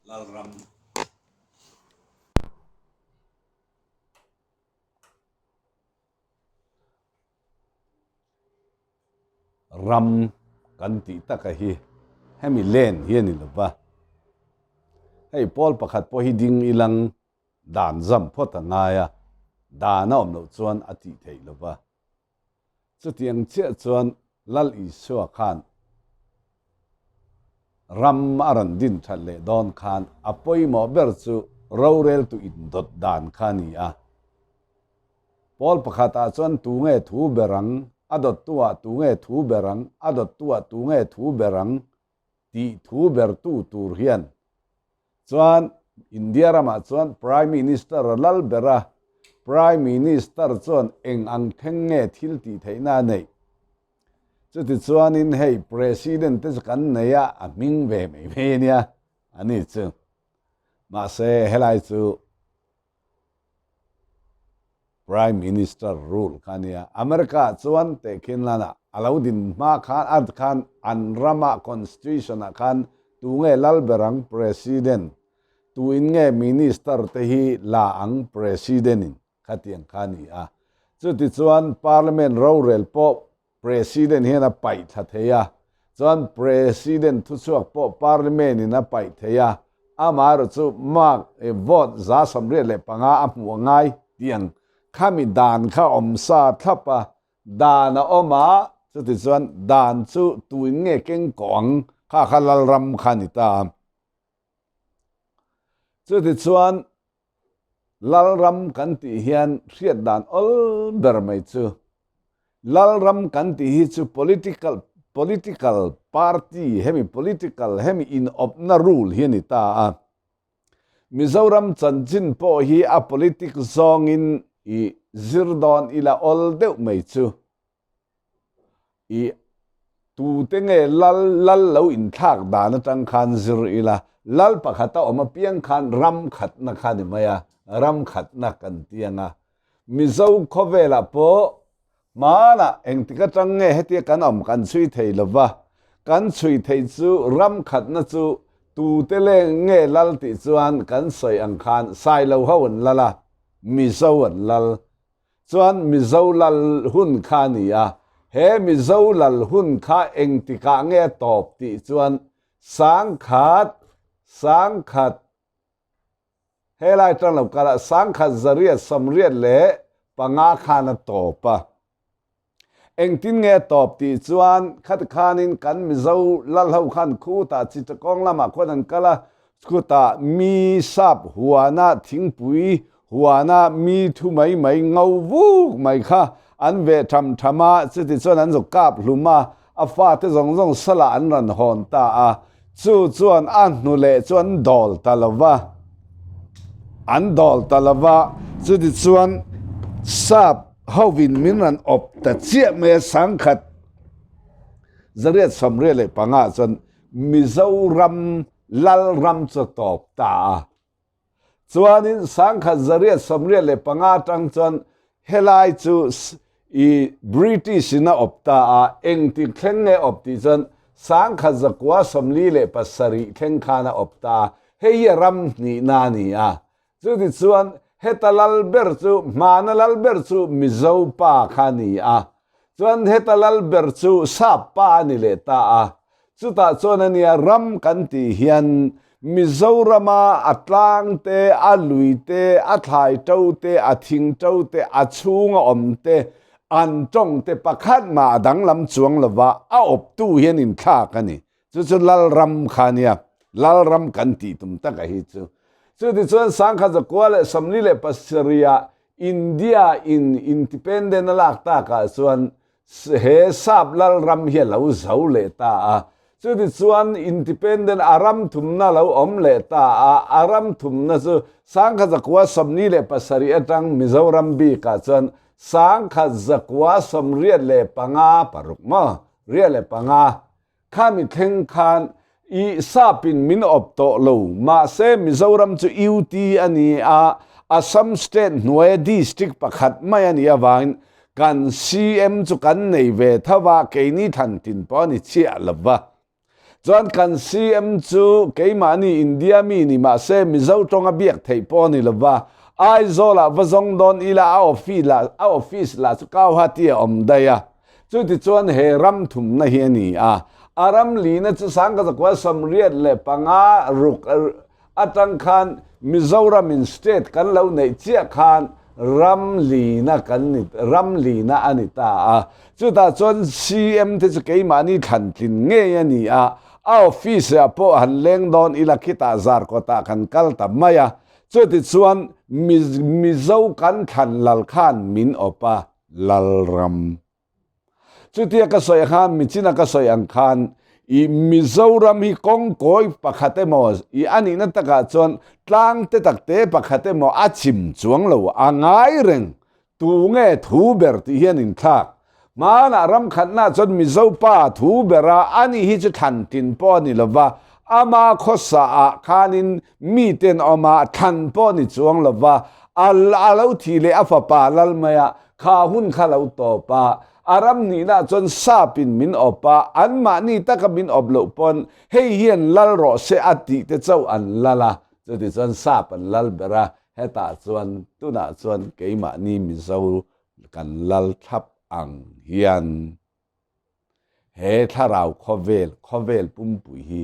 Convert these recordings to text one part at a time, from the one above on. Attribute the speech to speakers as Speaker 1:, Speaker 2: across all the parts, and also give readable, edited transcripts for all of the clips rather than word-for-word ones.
Speaker 1: Lalram. Ram kan tih taka hi hemi len hi a ni lo va, hei pawl pakhat pawh hi ding ilang dan zam phawt a ngai a, dan a awm loh chuan a tih theih lo va. Chutiang chiah chuan Lal Isua khan ram a rawn din that leh dawn khan a pawimawh ber chu roreltu indawt dan kha a ni a. Pawl pakhatah chuan tu nge thu ber ang, a dawttuah tu nge thu ber ang, a dawttuah tu nge thu ber ang tih thu bertu tur hian chuan India ramah chuan Prime Minister a lal ber a, Prime Minister chuan eng ang thleng nge thil tih theihna a neih? Chutichuanin hei President te chu kan nei a, a hming ve mai mai a nia, a ni chu. Mahse helai chu Prime Minister rule kha nia. America chuan tehkhin lana a lo din hma khan a khan an rama constitution ah khan tu nge lal ber ang President, tu in nge Minister te hi la ang President in khatiang kha ni a. Chuti chuan Parliament rorel pawh President hian a paih thla thei a, chuan President thuchhuak pawh Parliament in a paih thei a, amaherawh chu mark vote 185 a hmuh a ngai tih ang khami dan kha awm sa thlap a, dan a awm a, chuti chuan dan chu tuin nge keng kawh ang kha kha Lalram kha a ni ta a. Chuti chuan Lalram kan tih hian hriat dan awl ber mai chu Lalram kan tih hi chu political political party hemi political hemi inawpna rule hi a ni ta a. Mizoram chanchin pawh hi a politic zawngin i zir dawn ila awl deuh mai chu. I tute nge lal lal lo inthlak dan atang khan zir ila, lal pakhat a awm apiang khan ram khatna kha ni mai a, ram khatna kan ti ang a. Mizo khawvelah pawh hmanah engtik atang nge hetia kan awm kan chhui thei lova, kan chhui theih chu ram khatna chu tute leng nge lal tih chuan kan sawi ang khan Sailo ho an lal a, Mizo an lal. Chuan Mizo lal hun kha a ni a, he Mizo lal hun kha engtikah nge a tawp tih chuan sangkhat, sangkhat, helai tang lo kal ah sangkhat zariat sawmriat leh panga khan a tawp a. Engtin nge a tawp tih chuan khati khanin kan Mizo lal ho khan khutah Chittagong lamah khuan an kal a, khutah mi sap huana thingpui huana mi thu mai mai ngo vuk mai kha an veh tham tham a, chuti chuan an zuk kap hlum a, a fate zawng zawng salah an rawn hawn ta a, chu chuan a hnu leh chu an dawl ta lo va, an dawl ta lo va, chuti chuan sap Hovin min rawn awp ta chiah mai a, sangkhat zariat sawmriat leh panga chuan Mizoram Lalram chu a tawp ta a. Chuanin sangkhat zariat sawmriat leh panga atang chuan helai chu i British in a awp ta a, engtik thleng nge awp tih chuan sangkhat zakua 47 thleng khan a awp ta a, hei hi a ram hnihna a ni a. Chutichuan, heta lal ber chu, hmana lal ber chu Mizo pa kha a ni a. Chuan heta lal ber chu Sap pa a ni leh ta a. Chutah chuan a nia ram kan tih hian Mizorama a tlang te, a lui te, a thlai to te, a thing to te, a chhunga awm te, an tawng te pakhat mah a danglam chuang lova a awptu hian inthlak a ni. Chu chu Lalram kha a nia, Lalram kan tih tum taka hi chu. Chutichuan Sangkhat zakua leh 47 ah India in independent a lak takah chuan he sap Lalram hi a lo zo leh ta a. Chutichuan independent a ram thumna lo awm leh ta a, a ram thumna chu Sangkhat zakua 47 atang Mizoram bikah chuan Sangkhat zakua 85 paruk maw? Riat leh panga. Khami thleng khan i sapin min awp tawh lo, mahse Mizoram chu UT a ni a, Assam state hnuaia district pakhat mai a nih avangin kan CM chu kan nei ve tho va, keini thlan tin pawh a ni chiah lo va. Chuan kan CM chu keimahni India mi ni mahse Mizo tawnga biak theih pawh a ni lova, Aizawlah va zawng dawn ila a office lah a office lah chu Guwahati a awm daih a. Chutichuan he ram thumna hi a ni a, a ram lina chu Sangkazakua 85 ruk atang khan Mizoramin state kan lo neih chiah khan ram lina kan ni ram lina a ni ta a. Chutah chuan CM te chu keimahni thlan tlin ngei a ni a, a office ah pawh han leng dawn ila khitah Zarkawtah kan kal ta mai a. Chutichuan Mizo kan thlan lal khan min awp a, Lalram. Chutia ka sawi khan, michina ka sawi ang khan, i Mizoram hi kawng kawi pakhat emaw, i a nihna takah chuan tlang te tak te pakhat emaw a chim chuang lo, a ngai reng. Tu nge thu ber tih hian inthlak. Hmanah ram khatnaah chuan Mizo pa thu bera a nih hi chu thlan tin pawh a ni lova, ama khawsa ah khanin miten awm a, thlan pawh a ni chuang lova, a a lo thih leh a fapa lal mai a, Kha hun kha lo tawp a, a ram hnihna chuan sapin min awp a, anmahni taka min awp loh pawn hei hian lal rawh se a tih te chauh an lal a, chuti chuan sap an lal ber a, hetah chuan tunah chuan keimahni Mizo kan lal thlap ang hian he thlarau khawvel, khawvel pumpui hi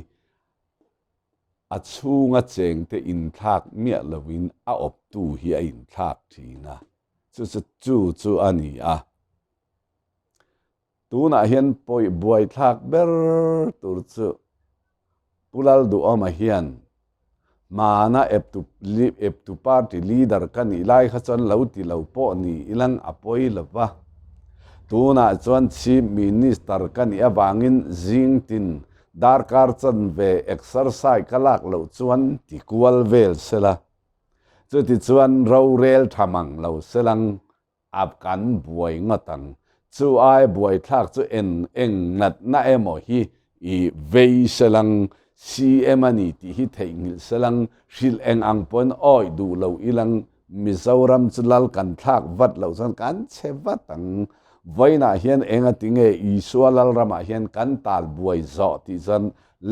Speaker 1: a chhunga chengte inthlak miah loin a awptu hi a inthlak thin a. Chu chu chu chu a ni a. Tunah hian pawi buaithlak ber tur chu Pu Lalduhawma hian hmana eptu eptu party leader ka nih lai kha chuan lo ti lo pawh ni ilang a pawi lo va. Tunah chuan Chief Minister ka nih avangin zing tin darkar chanve exercise ka lak loh chuan ti kual vel sela. Chutichuan rorel tha mang lo selang a kan buai ngawt ang. Chu ai buaithlak chu en eng natna emaw hi i vei selang, CM a ni tih hi theihnghilh selang, hrilh eng ang pawhin awih duh lo ilang, Mizoram chu lal kan thlak vat loh chuan kan chhe vat ang. Vawiinah hian eng a ti nge Isua Lalramah hian kan tal buai zawh tih chuan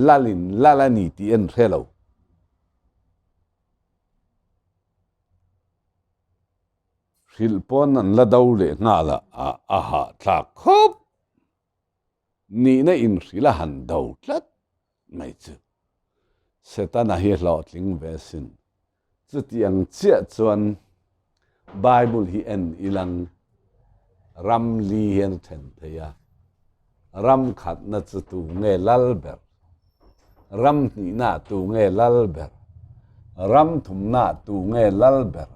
Speaker 1: lalin lal a ni tih en hre lo. Hrilh pawn an la do leh nghal a, a hahthlak khawp. Nihna inhrilh a han do tlat mai chu Setana hi hlawhtling ve sin. Chutiang chiah chuan Bible hi en ilang ram li hian a then thei a, ram khatna chu tu nge lal ber? Ram hnihna tu nge lal ber? Ram thumna tu nge lal ber?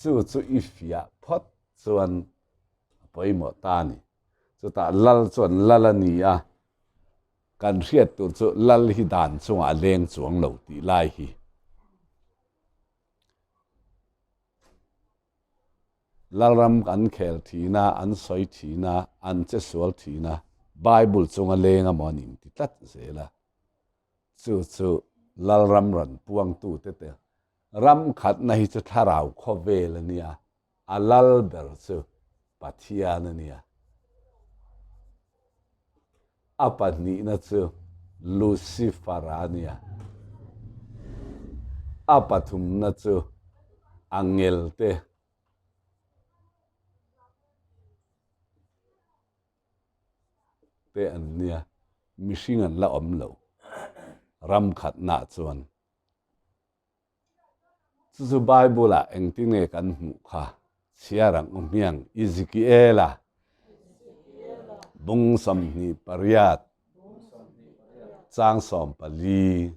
Speaker 1: Chu chu i fiah phawt chuan a pawimawh ta a ni. Chutah lal chuan lal a ni a, kan hriat tur chu lal hi dan chungah a leng chuang lo tih lai hi. Lalram an khel thin a, an sawi thin a, an che sual thin a, Bible chunga leng amaw an inti tlat zel a. Chu chu Lalram rawn puangtute te ram khatna hi chu thlarau khawvel a nia, a lal ber chu Pathian a nia. A pahnihna chu Lucifer-a a nia. A pathumna chu angelte te an nia. Mihring an la awm lo ram khatnaah chuan. Chu chu Bible-ah engtin nge kan hmuh kha chhiar ang u hmiang? Ezekiel-a bung 28 chang 14,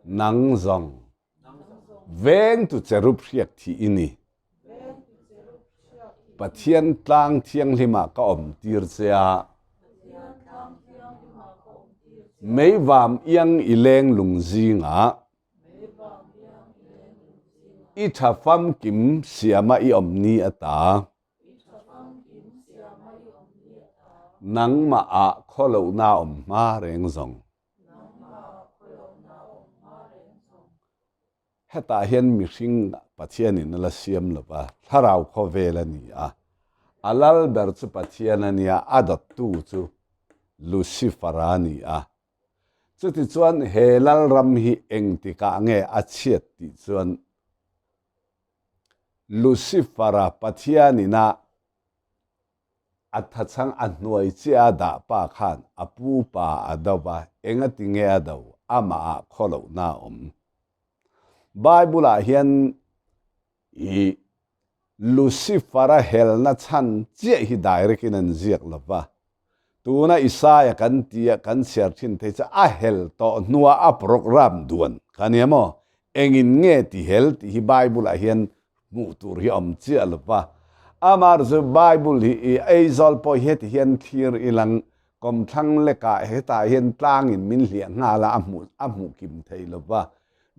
Speaker 1: Nang zawng vengtu cherub hriak thih i ni. Pathian tlang thianghlimah ka awm tir che a, meivam iang i leng lung zingah i tha famkim siama i awm ni ata. Nangmah ah khawlohna awm hma reng zawng. Hetah hian mihring Pathianin a la siam lo va, thlarau khawvel a ni a. A lal ber chu Pathian a nia, a dawttu chu Lucifer-a a ni a. Chutichuan he lalram hi engtikah nge a chhiat tih chuan Lucifer-a Pathianina a thachhang a hnuai chiah a dah pa khan a pu pa a do va, engati nge a do? Amahah khawlohna a awm. Bible-ah hian i Lucifer-a helna chhan chiah hi direct in an ziak lo va. Tuna Isaia kan tia kan chhiar thin thei chu a hel tawh hnua a program duan kha nia maw? Engin nge ti hel tih hi Bible-ah hian hmuh tur hi a awm chiah lo va. Amah chu Bible hi i Aizawl pawh hi heti hian thlir ilang kawmthlang lekah hetah hian tlangin min hliah nghal a, a hmuh a hmuh kim thei lo va.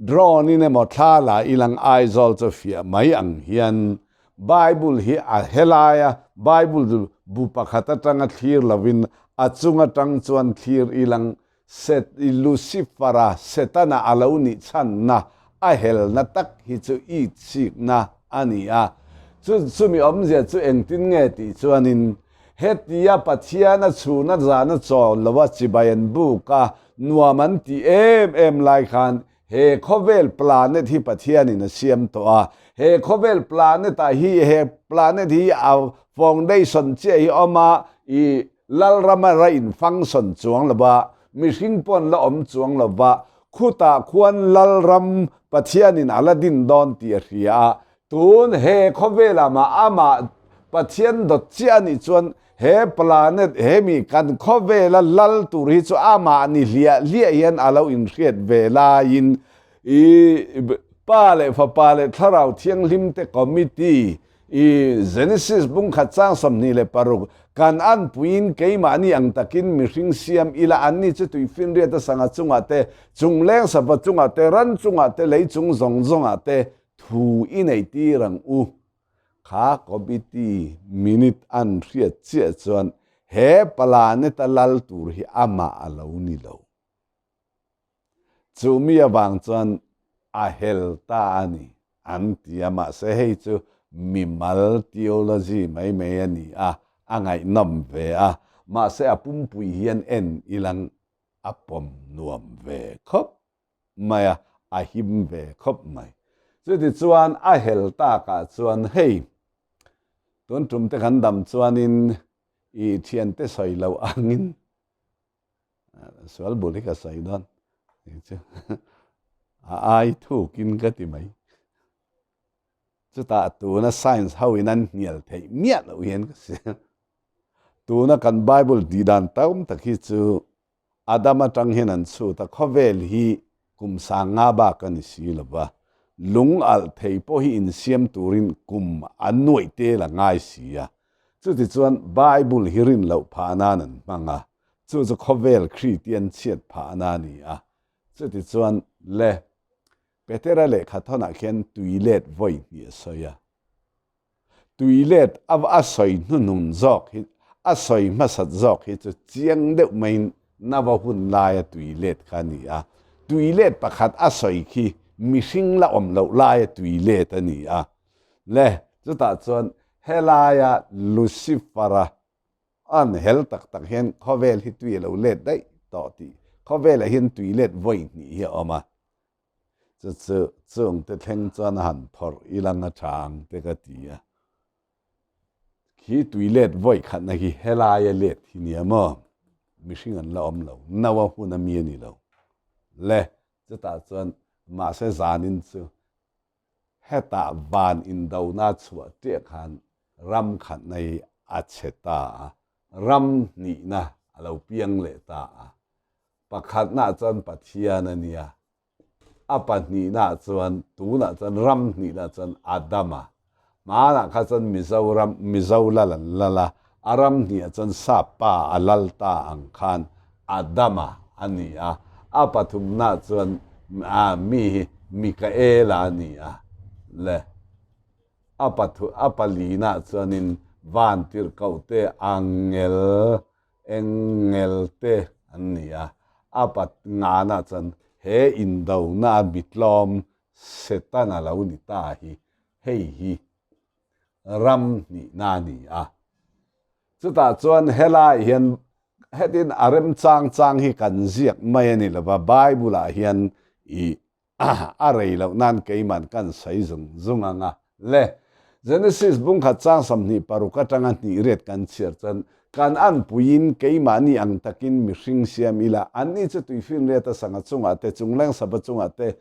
Speaker 1: Drone in emaw thla la ilang Aizawl chu fiah mai ang hian Bible hi a helai a, Bible bu pakhat atanga thlir lovin a chung atang chuan thlir ilang Set Lucifer-a Setana a lo nih chhanna a helna tak hi chu itsikna a ni a. Chu chumi awmzia chu engtin nge tih chuanin hetia Pathian a chhuna zana chawl loa chibai an buk a, nuam an tih em em lai khan he khawvel planet hi Pathianin a siam tawh a. He khawvel planet ah hi he planet hi a foundation chiah hi awm a, i Lalrama ra in function chuang lo va, mihring pawn la awm chuang lo va, khutah khuan Lalram Pathianin a la din dawn tih a hria a, Tun he khawvelah mah amah Pathian dawt chiah a nih chuan he planet he mi kan khawvela lal tur hi chu amah ni hliah hliah hian a lo inhriat ve laiin i Pa leh Fapa leh Thlarau Thianghlim te committee i Genesis bungkhat chang 26 kan anpuiin keimahni ang takin mihring siam ila anni chu tuifinriat a sangha chungah te chungleng sava chungah te ran chungah te lei chung zawng zawngah te Thu i nei tir ang u. Kha committee minute an hriat chiah chuan he planet a lal tur hi amah a lo ni lo. Chu mi avang chuan a hel ta a ni an ti a, mahse hei chu mimal theology mai mai a ni a, a ngaihnawm ve a, mahse a pumpui hian en ilang a pawm nuam ve khawp. mai a, a him ve khawp mai. Chutichuan a hel takah chuan hei, tun tum te kan dam chuanin i thiante sawi lo angin sual bul hi ka sawi dawn chu a ai thukin ka ti mai. Chutah tuna science ho in an hnial theih miah loh hian ka hria. Tuna kan Bible tih dan tam tak hi chu Adam atang hian an chhut a, khawvel hi kum sanga bak a ni si lo va, lung alh thei pawh hi insiam turin kum a nuaih tel a ngai si a. Chutichuan Bible hi rin loh phah nan an hmang a, chu chu khawvel Kristian chhiat phah na a ni a. Chutichuan le Petera lehkha thawnah khian tui let vawi hnih a sawi a. Tui let a a sawi hnuhnun zawk hi a sawi hmasat zawk hi chu chiang deuh maiin nava hun laia tui let kha a ni a. Tui let pakhat a sawi khi mihring la awm loh laia tui let a ni a. Le, chutah chuan helaia Lucifer-a an hel tak tak hian khawvel hi tui a lo let daih tawh tih khawvelah hian tui let vawi hnih hi a awm a. Chu chu chungte thleng chuan a han phawrh ilang a tha ang te ka ti a. Khi tui let vawi khatna khi helaia let hi nia maw? Mihring an la awm lo, no a hun a mi a ni lo. Le, chutah chuan mahse zanin chu hetah van indona chhuah ṭiah khan ram khatna hi a chhe ta a, ram hnihna a lo piang leh ta a. Pakhatnaah chuan Pathian a nia, a pahnihnaah chuan tunah chuan ram hnihnaah chuan Adama. Hmanah kha chuan Mizoram, Mizo lal an lal a, a ram hnihah chuan Sap pa a lal ta ang khan Adama a ni a, a pathumnaah chuan mi hi Mikaela a ni a, le a pathu a palinaah chuanin Vantirhkohte Angel Engel te an ni a, a pat ngana chuan he indona a mitlawm Setana lo ni ta hi hei hi ram hnihna a ni a. Chutah chuan helai hian. Hetin a remchang chang hi kan ziak mai a ni lo va, Bible-ah hian i a rei loh nan keiman kan sawi zung zung ang a. Le, Genesis bungkhat chang 26 atanga hnih riat kan chhiar chuan kan anpuiin keimahni ang takin mihring siam ila, anni chu tuifinriata sangha chungah te, chungleng sava chungah te,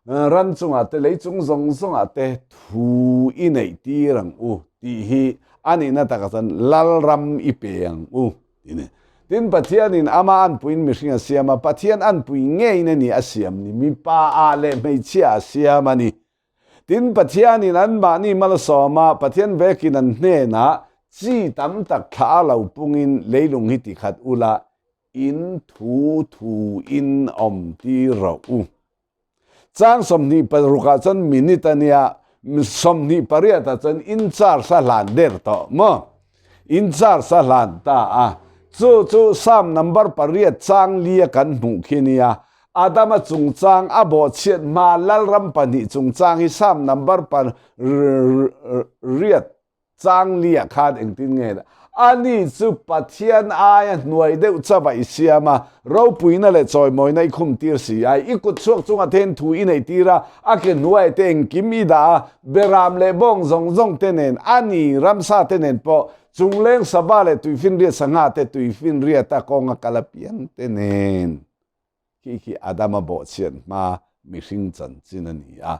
Speaker 1: ran chungah te, lei chung zawng zawngah te thu i neih tir ang u tih hi a nihna takah chuan Lalram i pe ang u tih a ni. Tin, Pathianin ama anpuiin mihring a siam a, Pathian anpui ngeiin a ni a siam ni, mipa ah leh hmeichhia a siam a ni. Tin, Pathianin anmahni malsawm a, Pathian vekin an hnenah chi tam tak thla a lo pungin leilung hi tikhat ula, in thu thu in awm tir rawh u. Chang 26 ah chuan minute a nia, 28 ah chuan in charge a hlan der tawh maw? In charge a hlan ta a. Chu chu Psalm number pariat chang lia kan hmuh khi nia. Adama chungchang a bawhchhiat hma Lalram pahnih chungchang hi Psalm number pariat Chang Lia khan engtin nge le? Ani chu Pathian aia hnuai deuh chauh i siam a, ropuina leh chawimawina i khum tir si a, i kut chhuak chunga then thu i neih tir a, a ke hnuai te engkim i dah a, beram leh bawng zawng zawng te nen, ani ramsa te nen pawh, chungleng sava leh tuifinriat sangha te tuifinriata kawnga kal apiang te nen. Khi khi Adama bawhchhiat hma mihring chanchin a ni a.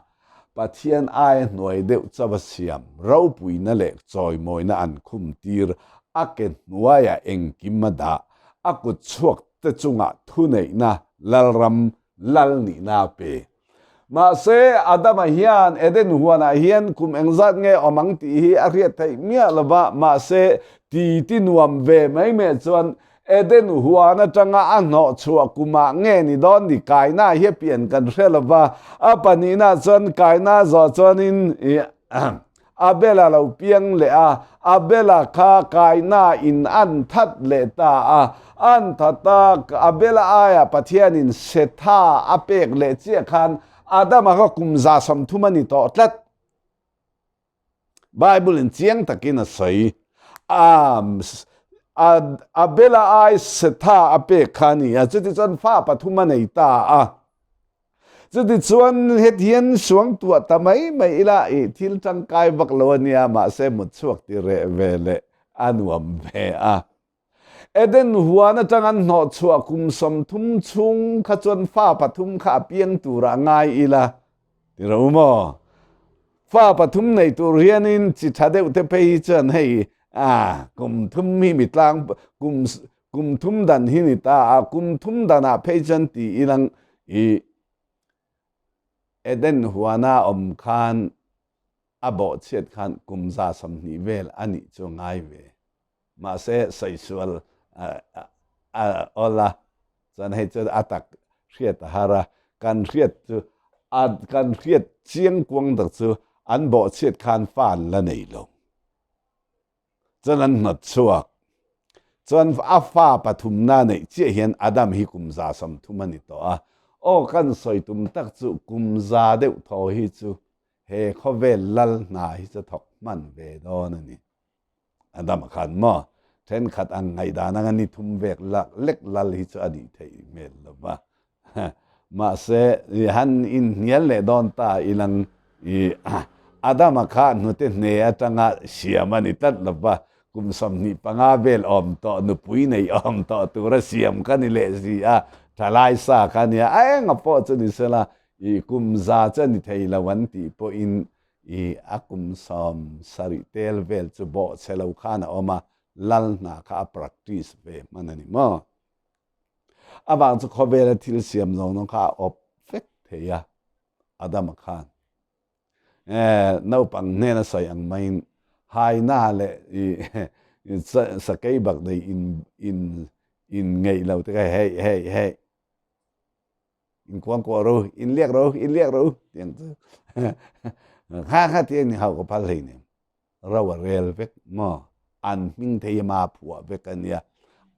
Speaker 1: Pathian aia hnuai deuh chauh a siam, ropuina leh chawimawina an khum tir, a ke hnuaiah engkim a dah, a kut chhuak te chungah thuneihna Lalram lal nihna a pe. Mahse, Adama hian Eden huanah hian kum engzat nge awm ang tih hi a hriat theih miah lo va, mahse, ti ti nuam ve mai mai chuan Eden huan atanga a hnawh chhuah kumah nge ni dawn ni Kaina hi a pian kan hre lo va, a pahnihna chuan Kaina zawh chuanin Abel-a lo piang leh a, Abel-a kha Kaina in an that leh ta a, an that a, Abel-a aiah Pathianin Setha a pek leh chiah khan Adama kha kum 130 a ni tawh tlat. Bible-in chiang takin a sawi. Abel-a ai Setha a pek kha a ni a, chutichuan fa pathum a nei ta a. Chutichuan hetihian suang tuah ta mai mai ila i thil tangkai vak lo a nia, mahse mut chhuak ti reh ve leh a nuam ve a. Eden huan atang an hnawh chhuah kum 30 chhung kha chuan fa pathum kha a piang turah ngai ila ti ro maw? Fa pathum nei tur hianin chi tha deuh te phei hi chuan hei a kum thum hi mi tlang kum Kum thum dan hi ni ta a, kum thum danah phei chuan ti ilang i Eden huana awm khan a bawhchhiat khan kum 120 vel a nih chu ngai ve. Mahse saisual a awl a, chuan hei chu a tak hriat a har a, kan hriat chu a kan hriat chiang kuang tak chu an bawhchhiat khan fa an la nei lo. Chuan an hnawt chhuak. Chuan a fa pathumna neih chiah hian Adam hi kum 130 a ni tawh a. Aw kan sawi tum tak chu kum za deuh thaw hi chu he khawvel lal hna hi chu thawk hman ve dawn a ni. Adama khan maw thenkhat ang ngaihdan anga ni thum vek lak lek lal hi chu a nih theih hmel lo va. Mahse, i han inhnial leh dawn ta ilang i Adama kha hnute hne atanga siam a ni tlat lo va, kum 25 vel awm tawh, nupui nei awm tawh tura siam kha ni leh si a, thalai sa kha nia, a enga pawh chu ni sela, i kum za chu a ni thei lo an tih pawhin i a kum 70 tel vel chu bawhchhe lo khan a awm a, lal hna kha a practice ve hman a ni maw? Avang chu khawvela thil siam zawng zawng kha a awp vek thei a, Adama khan. Naupang hnena sawi ang maiin haina leh sakei bak nei in in ngeih lo te kha hei hei hei in kuang kuah ro in liak ro in liak ro tiang chu kha kha tiang ni hau ka phal hlei nem. Ro a rel vek maw? An hming thei ema phuah vek a nia.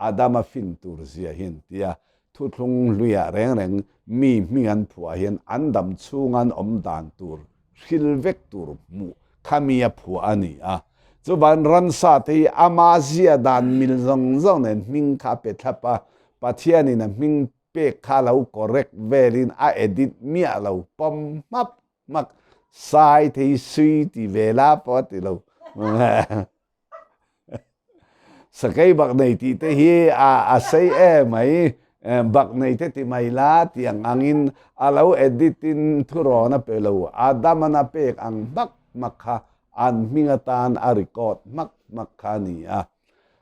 Speaker 1: Adama fin tur zia hi an ti a, thuthlung hluiah reng reng mi hming an phuah hian an dam chhunga an awm dan tur hril vek tur hmuh kha mi a phuah a ni a. Chuvan ransa te hi ama zia dan mil zawng zawng nen hming kha a pe thlap a, Pathianin a hming pek kha lo correct velin a edit miah lo pawm hmap hmak sai te hi sui ti ve la pawh a ti lo. Sakei bak nei tih te hi a sei em mai, bak nei te ti mai la tih ang angin a lo edit in thurawn a pe lo, Adam-an a pek ang hmak hmak kha an hming atan a record hmak hmak kha a ni a.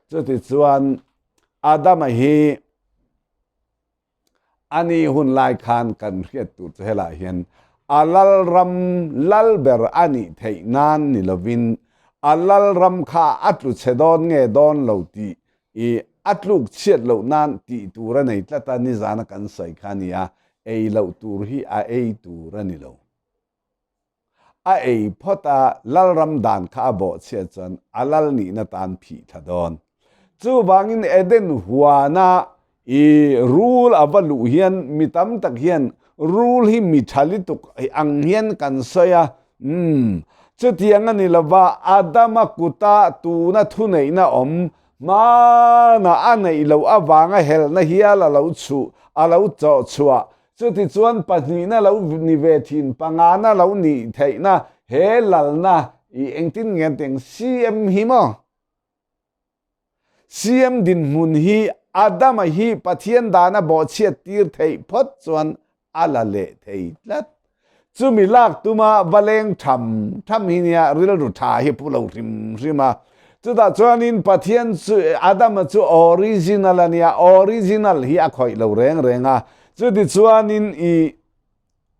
Speaker 1: Chutichuan Adama hi A ni hun lai khan kan hriat tur chu helaiah hian a lalram lal ber a nih theih nan ni lovin a lalram kha a tlu chhe dawn nge dawn lo tih i a tluk chhiat loh nan tih tur a nei tlat a, nizana kan sawi kha a ni a, ei loh tur hi a ei tur a ni lo. A ei phawt a, Lalram dan kha a bawhchhiat chuan a lal nihna tan phih thla dawn. Chuvangin Eden huana i rul a va luh hian mi tam tak hian rul hi mi tha lutuk ang hian kan sawi a, umm, chutiang a ni lova Adama kuta tuna thuneihna awm hmana a neih loh avanga helna hial a lo chhuh, a lo chawh chhuah Chutichuan pahnihna lo ni ve thin, pangana lo nih theihna he lalna i engtin nge an tih ang? CM hi maw? CM dinhmun hi Adama hi Pathian dana bawhchhiat tir theih phawt chuan a la leh thei tlat. Chumi lak tuma va leng tham tham hi nia rilru tha hi pu lo hrim hrim a. Chutah chuanin Pathian chu Adama chu original a nia, original hi a khawih lo reng reng a. Chuti chuanin i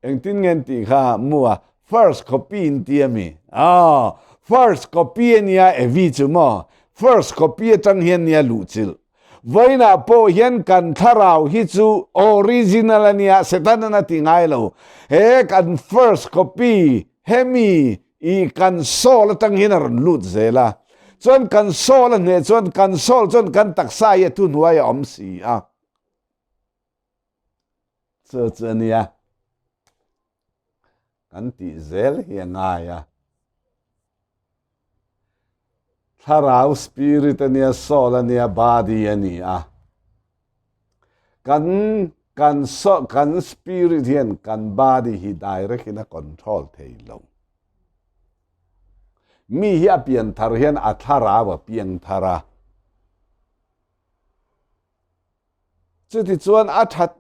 Speaker 1: engtin nge an tih kha mu a, first copy in ti a mi? Aw, first copy a nia Evi chu maw? First copy atang hian nia luhchilh. Vawiinah pawh hian kan thlarau hi chu original a nia, Setanan a ti ngai lo. He kan first copy hemi i kan soul atang hian a rawn lut zel a. Chuan kan soul a hneh chuan kan soul chuan kan taksa hi a thuhnuai a awm si a. Chu chu a nia. Kan tih zel hi a ngai a. Thlarau spirit a nia, soul a nia, body a ni a. Kan kan so kan spirit hian kan body hi direct in a control thei lo. Mi hi a pian thar hian a thlarau a piang thar a. Chutichuan a that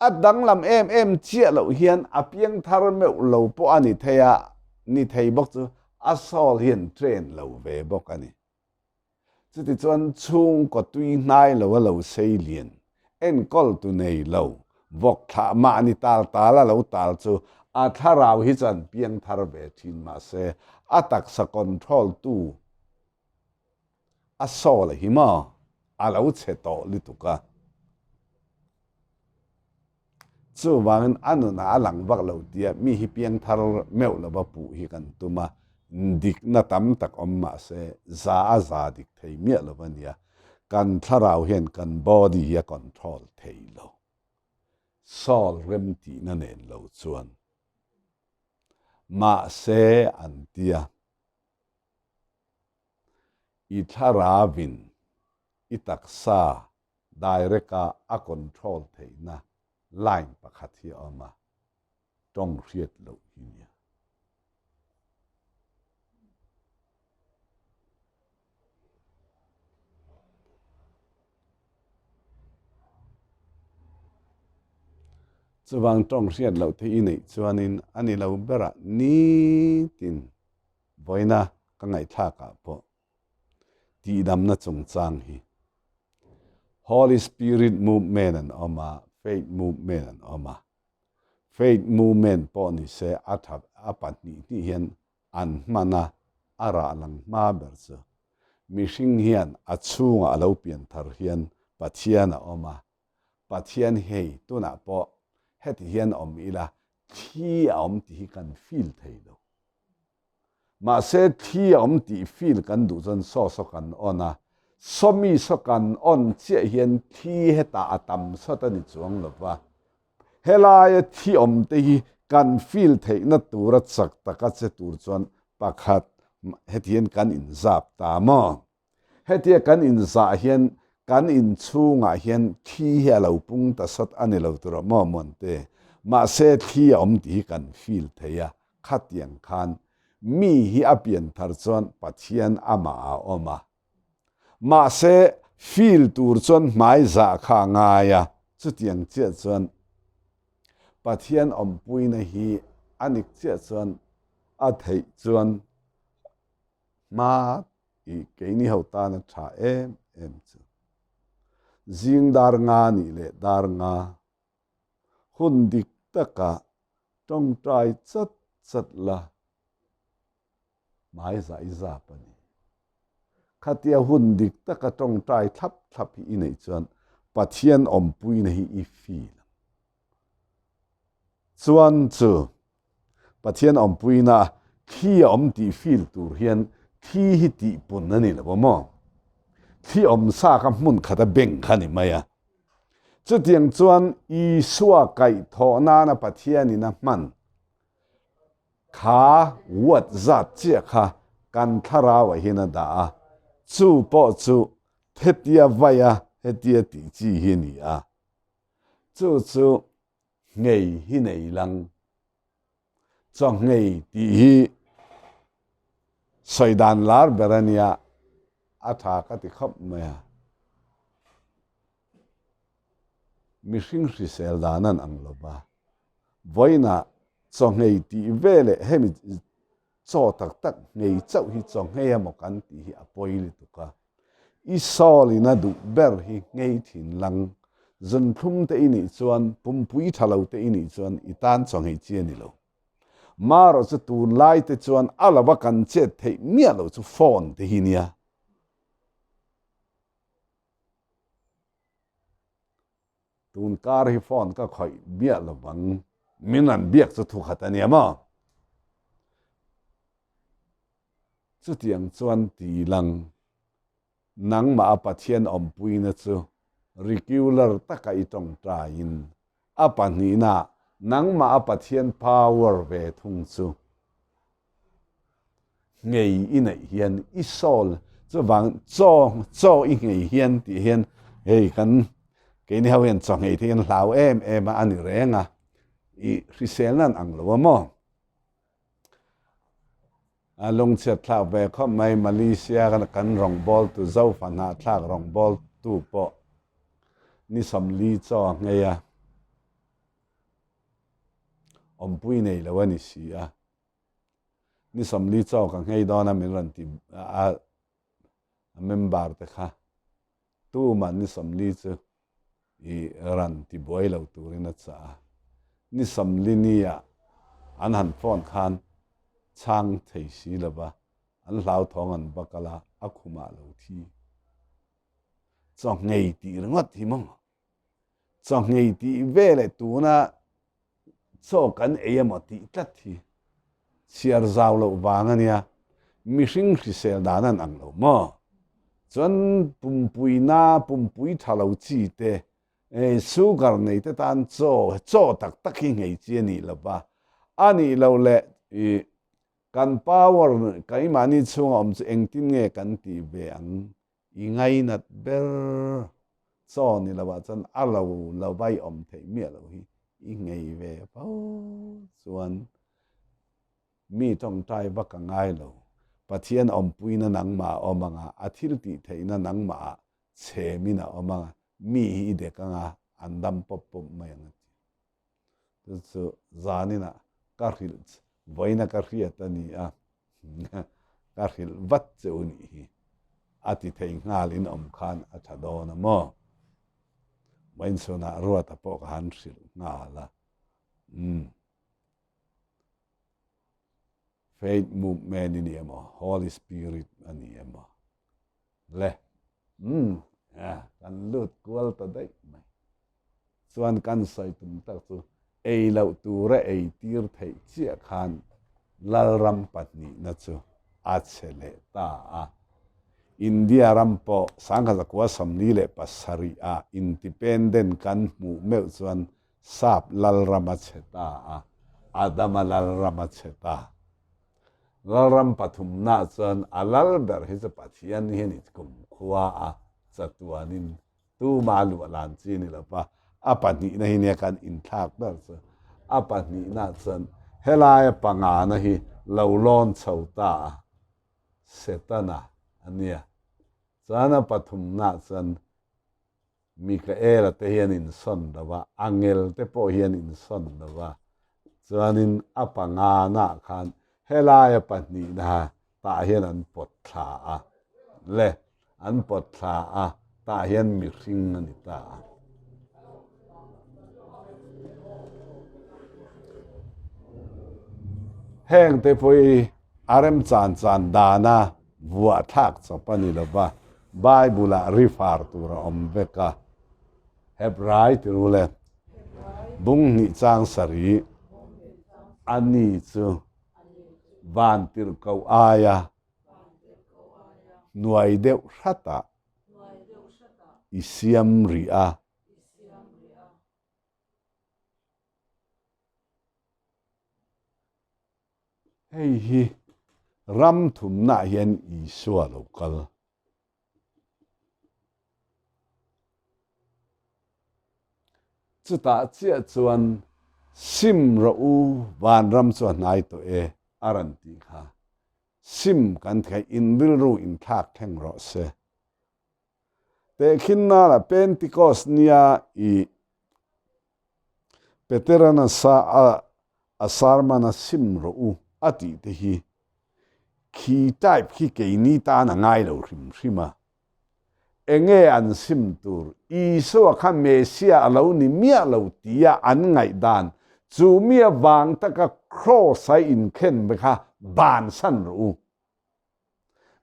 Speaker 1: A danglam em em chiah loh hian a piangthar meuh lo pawh a ni thei a, ni thei bawk chu a soul hian train lo ve bawk a ni. Chutichuan chhungkaw tui hnai lo a lo sei lian, enkawl tu nei lo, vawk thlah mahni tal tal a lo tal chu a thlarau hi chuan piangthar ve thin mahse a taksa control tu a soul hi maw a lo chhe tawh lutuk a. Chuvangin a nunah a lang vak lo tia mi hi piangthar meuh lova puh hi kan tum a, dikna tam tak awm mah se za a za dik thei miah lo a nia, kan thlarau hian kan body hi a control thei lo. Soul rem tihna nen lo chuan. Mahse an tia. I thlarauin i taksa direct a a control theihna line pakhat hi a awm a, tawng hriat loh hi nia. Chuvang tawng hriat loh te i neih chuanin a ni lo berah nitin vawiina ka ngaihthlakah pawh tihdamna chungchang hi Holy Spirit movement an awm a, Faith movement an awm a. Faith movement pawh ni se a tha a pahnih hnih hian an hman a, a rah lang hma ber chu mihring hian a chhungah a lo pian thar hian Pathian a awm a, Pathian hei tunah pawh heti hian awm ila thli a awm tih hi kan feel thei lo. Mahse thli a awm tih feel kan duh chuan saw saw kan on a, sawmi saw kan on chiah hian thli hetah a tam sawt a ni chuang lo va. Helaia thi awm te hi kan feel theihna tura chak taka che tur chuan pakhat. Heti hian kan inzap ta maw? Hetia kan inzah hian kan inchhungah hian thli hi a lo pung ta sawt a ni lo tur a maw Muante? Mahse thli a awm tih hi kan feel thei a, khatiang khan mi hi a pian thar chuan Pathian amah a awm a. Mahse feel tur chuan hmaizah kha a ngai a, chutiang chiah chuan Pathian awmpuina hi a nik chiah chuan a theih chuan hma i keini ho tan a tha em em chu. Zing dar nga nih leh dar nga hun dik taka tawngtai chat chat la hmai zah i zap a ni. Khatia hun dik taka tawngtai thlap thlap hi i neih chuan Pathian awmpuina hi i feel ang. Chuan chu Pathian awmpuina thli a awm tih feel tur hian thli hi tihpun a ni lo a maw? Thli awm sa kha hmun khata beng kha a ni mai a. Chutiang chuan Isua kaihthawh nana Pathianin a hman kha watt zat chiah kha kan thlarauah hian a dah a, chu pawh chu hetia vai a, hetia tih chi hi a ni a. Chu chu nghei hi nei lang. Chaw nghei tih hi sawi dan lar ber a nia, a tha ka ti khawp mai a. Mihring hrisel dan an ang lo va, vawiinah chaw nghei tih veleh hemi chaw tak tak nghei chauh hi chaw nghei emaw kan tih hi a pawi lutuk a. I sawlin a duh ber hi nghei thin lang. Zunthlum te i nih chuan, pumpui tha lo te i nih chuan i tan chaw nghei chi a ni lo. Marawh chu tunlai te chuan a lova kan chet theih miah loh chu phone te hi nia. Tun kar hi phone ka khawih miah lo vang, min rawn biak chu thu khat a nia maw? Chutiang chuan ti lang, nangmah a Pathian awmpuina chu regular taka i tawngtaiin a pahnihna nangmah a Pathian power ve thung chu Nghei i neih hian i soul chuvang chaw chaw i nghei hian tih hian hei kan keini ho hian chaw nghei te hian hlau em em a a ni reng a i hrisel nan ang lo a maw a lungchhiat thlak ve khawp mai Malaysia kan rawngbawl tu Zofa hnahthlak rawngbawl tu pawh ni 40 chaw a nghei a awmpui nei lo a ni si a. Ni 40 chaw ka nghei dawn a min rawn ti a a member te kha tumah ni 40 chu i rawn ti buai lo turin a chah a. Ni 40 ni ah an han phone khan chhang thei si lova an hlauthawng an va kal a, a khumah lo thi. Chaw nghei tih ringawt hi maw? Chaw nghei tih veleh tuna chaw kan ei emaw tih tlat hi chhiar zau loh vang a nia, mihring hrisel dan an ang lo maw? Chuan pumpui na, pumpui tha lo chi te, sugar nei te tan chaw, chaw tak tak hi nghei chi a nih lo va, a nih loh leh ih kan power keimahni chhunga awm chu engtin nge kan tih ve ang I ngainat ber chaw ni lo ah chuan a lo lo vai awm theih miah lo hi i ngei ve fo chuan mi tawngtai vak a ngai lo. Pathian awmpuina nangmah a awm anga, a thil tih theihna nangmah ah chhemin a awm anga, mi hi i dek anga an dam pawp pawp mai ang a ti. Chu chu zaninah ka hrilh vawiina ka hriat a ni a, ka hrilh vat che u nih hi a ti thei nghal in awm khan a tha dawn a maw? Vawiin chhunah Ruata pawh ka han hrilh nghal a, umm Faith Movement i ni emaw Holy Spirit a ni emaw le umm kan lut kual ta daih mai. Chuan kan sawi tum tak chu ei loh tura ei tir theih chiah khan Lalram pahnihna chu a che leh ta a. India ram pawh 1947 ah independent kan hmuh meuh chuan Sap Lalram a che ta a, Adama Lalram a che ta. Lalram pathumna chuan a lal ber hi chu Pathian hi a ni kumkhua a, chatuanin tuma luah lan chi a ni lo va, a pahnihna hi nia kan inthlak ber chu. A pahnihna chuan helaia pangana hi lo lawn chho ta a, Setana a nia. Chuan a pathumna chuan Mikaela te hi an insawn lo va, Angel te pawh hi an insawn lo va, chuanin a pangana khan helaia pahnihna tah hian an pawt thla a, le, an pawt thla a, tah hian mihring a ni ta a. Heng te pawh hi a remchan chan dana vuah thlak chawp a ni lo va, Bible-ah refer tur a awm vek a. Hebrai ti ru le, bung hnih chang sarih a ni chu van tirhkoh aia hnuai deuh hratah i siam rih a. Hei hi ram thumnaah hian Isua lo kal. Chutah chiah chuan sim rawh u, vanram chu a hnai tawh e a rawn tih kha. Sim kan theih in rilru inthlak thleng rawh se. Tehkhin nala Pentikos nia i Peteran a sa a a sermon a sim rawh u a tih te hi khi type khi keini tan a ngai lo hrim hrim a. Enge an sim tur Isua kha Messiah a lo ni miah lo tia an ngaihdan chu mi avang taka cross a inkhen ve kha bansan rawh u.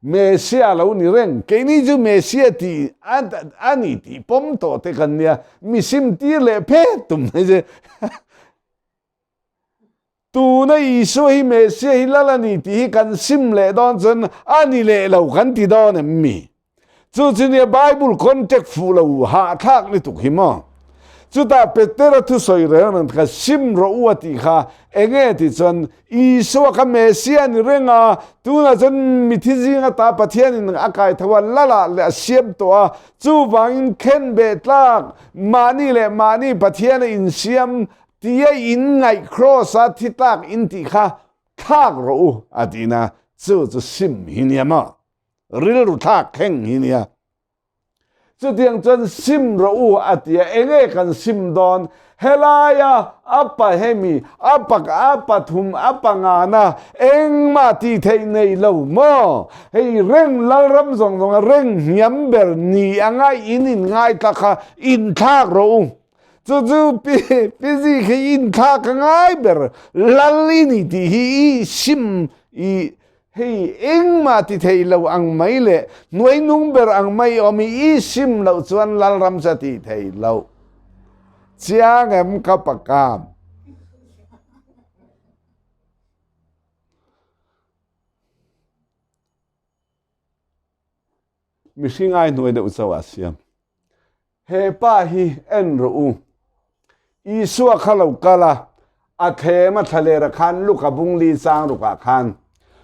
Speaker 1: Messia lo ni reng, keini chu Messia tih a ni tih pawm tawh te kan nia, mi sim tir leh phet tum mai che. Tuna Isua hi Messia hi lal a ni tih hi kan sim leh dawn chuan a ni leh lo kan ti dawn em mi? Chu chu nia Bible contact fuh lo hahthlak lutuk hi maw? Chutah Petera thusawi reng reng kha sim rawh u a tih kha enge tih chuan Isua kha Messiah a ni reng a, tunah chuan mithi zing ata Pathianin a kai tho a, lalah leh a siam tawh a, chuvangin khenbeh tlak mahni leh mahni Pathian a insiam tia inngaih cross a thi tlak in tih kha thlak rawh u a tihna chu chu sim hi nia maw? Rilru thlak thleng hi nia. Chutiang chuan sim rawh u a ti a, enge kan sim dawn? Helaia a pa hemi, a pa a pathum, a pangana engmah tih theih nei lo maw? Hei reng Lalram zawng zawnga reng hniam ber ni anga in inngaithla kha inthlak rawh u. Chu chu pi pi zi khi inthlak a ngai ber, Lal i ni tih hi i sim i Hei engmah ti thei lo ang mai leh hnuainung ber ang mai awm hi i sim loh chuan Lalram chu a ti thei lo. Chiang em ka pakam. Mihring ai hnuai deuh chauh a siam. He pa hi en rawh u. Isua kha lo kal a, a thlem a thlalera khan Luka bungli chang rukah khan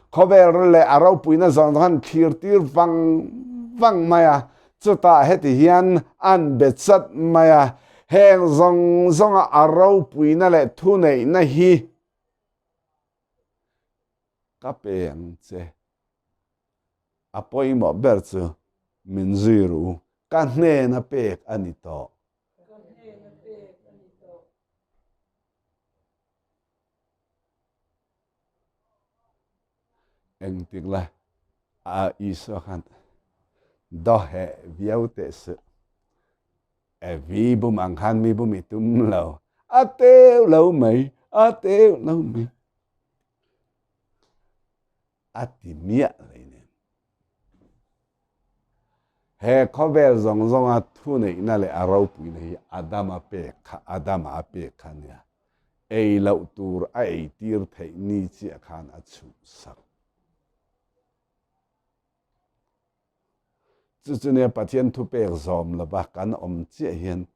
Speaker 1: khawvel ral leh a ropuina zawng zawng han thlir tir vang vang mai a, chutah heti hian an be chat mai a, heng zawng zawnga a ropuina leh thuneihna hi ka pe ang che. A pawimawh ber chu min zui ru, ka hnena pek a ni tawh.
Speaker 2: Ka hnena pek a ni tawh.
Speaker 1: Engtik la a Isua khan dawheh viau teh suh. Evi bum ang khan mi bum i tum lo. A teu lo mai, a teu lo mai. A ti miah lei nen. He khawvel zawng zawnga thuneihna leh a ropuina hi Adama pek kha Adama a pek kha nia. Ei loh tur a ei tir theih ni chiah khan a chhuhsak. Chu chu nia Pathian thupek zawm lova kan awm chiah hian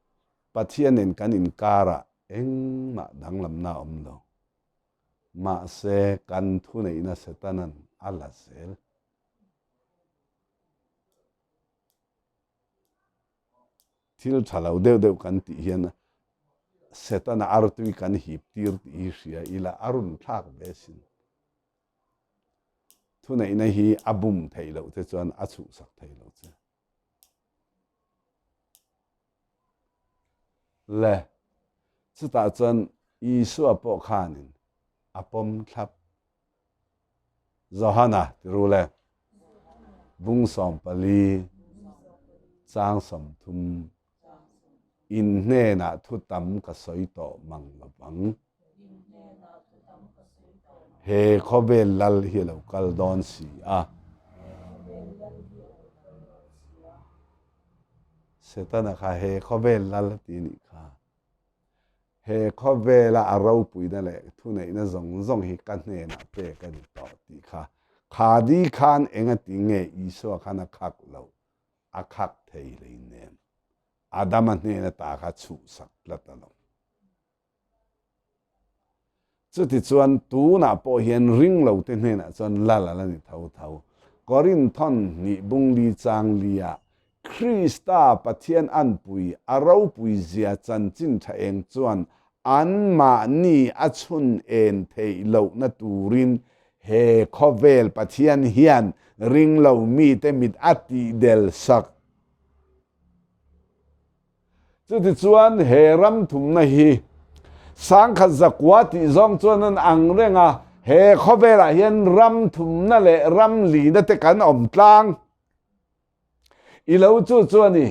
Speaker 1: Pathianin kan inkarah engmah danglamna a awm lo. Mahse kan thuneihna Setanan a la zel. Thil tha lo deuh deuh kan tih hian Setana artui kan hip tir tih hi hria ila a run thlak ve sin. Thuneihna hi a bum theih loh te chuan a chhuhsak thei lo che. Le, chutah chuan Isua pawh khanin a pawm thlap. Johana ti ru le, bung 14 chang 30 in hnenah thu tam ka sawi tawh mang lo vang. He khawvel lal hi a lo kal dawn si a. Setana kha he khawvel lal a ti nih kha. He khawvela a ropuina leh thuneihna zawng zawng hi ka hnenah pek a ni tawh tih kha. Khadi khan engati nge Isua khan a khak loh? A khak thei hleinem. Adama hnen ata kha chhuhsak tlat a lo. Chutichuan tunah pawh hian ringlote hnenah chuan lal a la ni tho tho. Korinthon hnih bungli chang lia Krista Pathian anpui a ropui zia chanchin tha eng chuan anmahni a chhun en theih lohna turin he khawvel Pathian hian ringlo mite mit a tihdel sak. Chutichuan he ram thumna hi sangkhat zakua tih zawng chuan an ang reng a, he khawvelah hian ram thumna leh ram lina te kan awm tlang i lo chu chu a ni.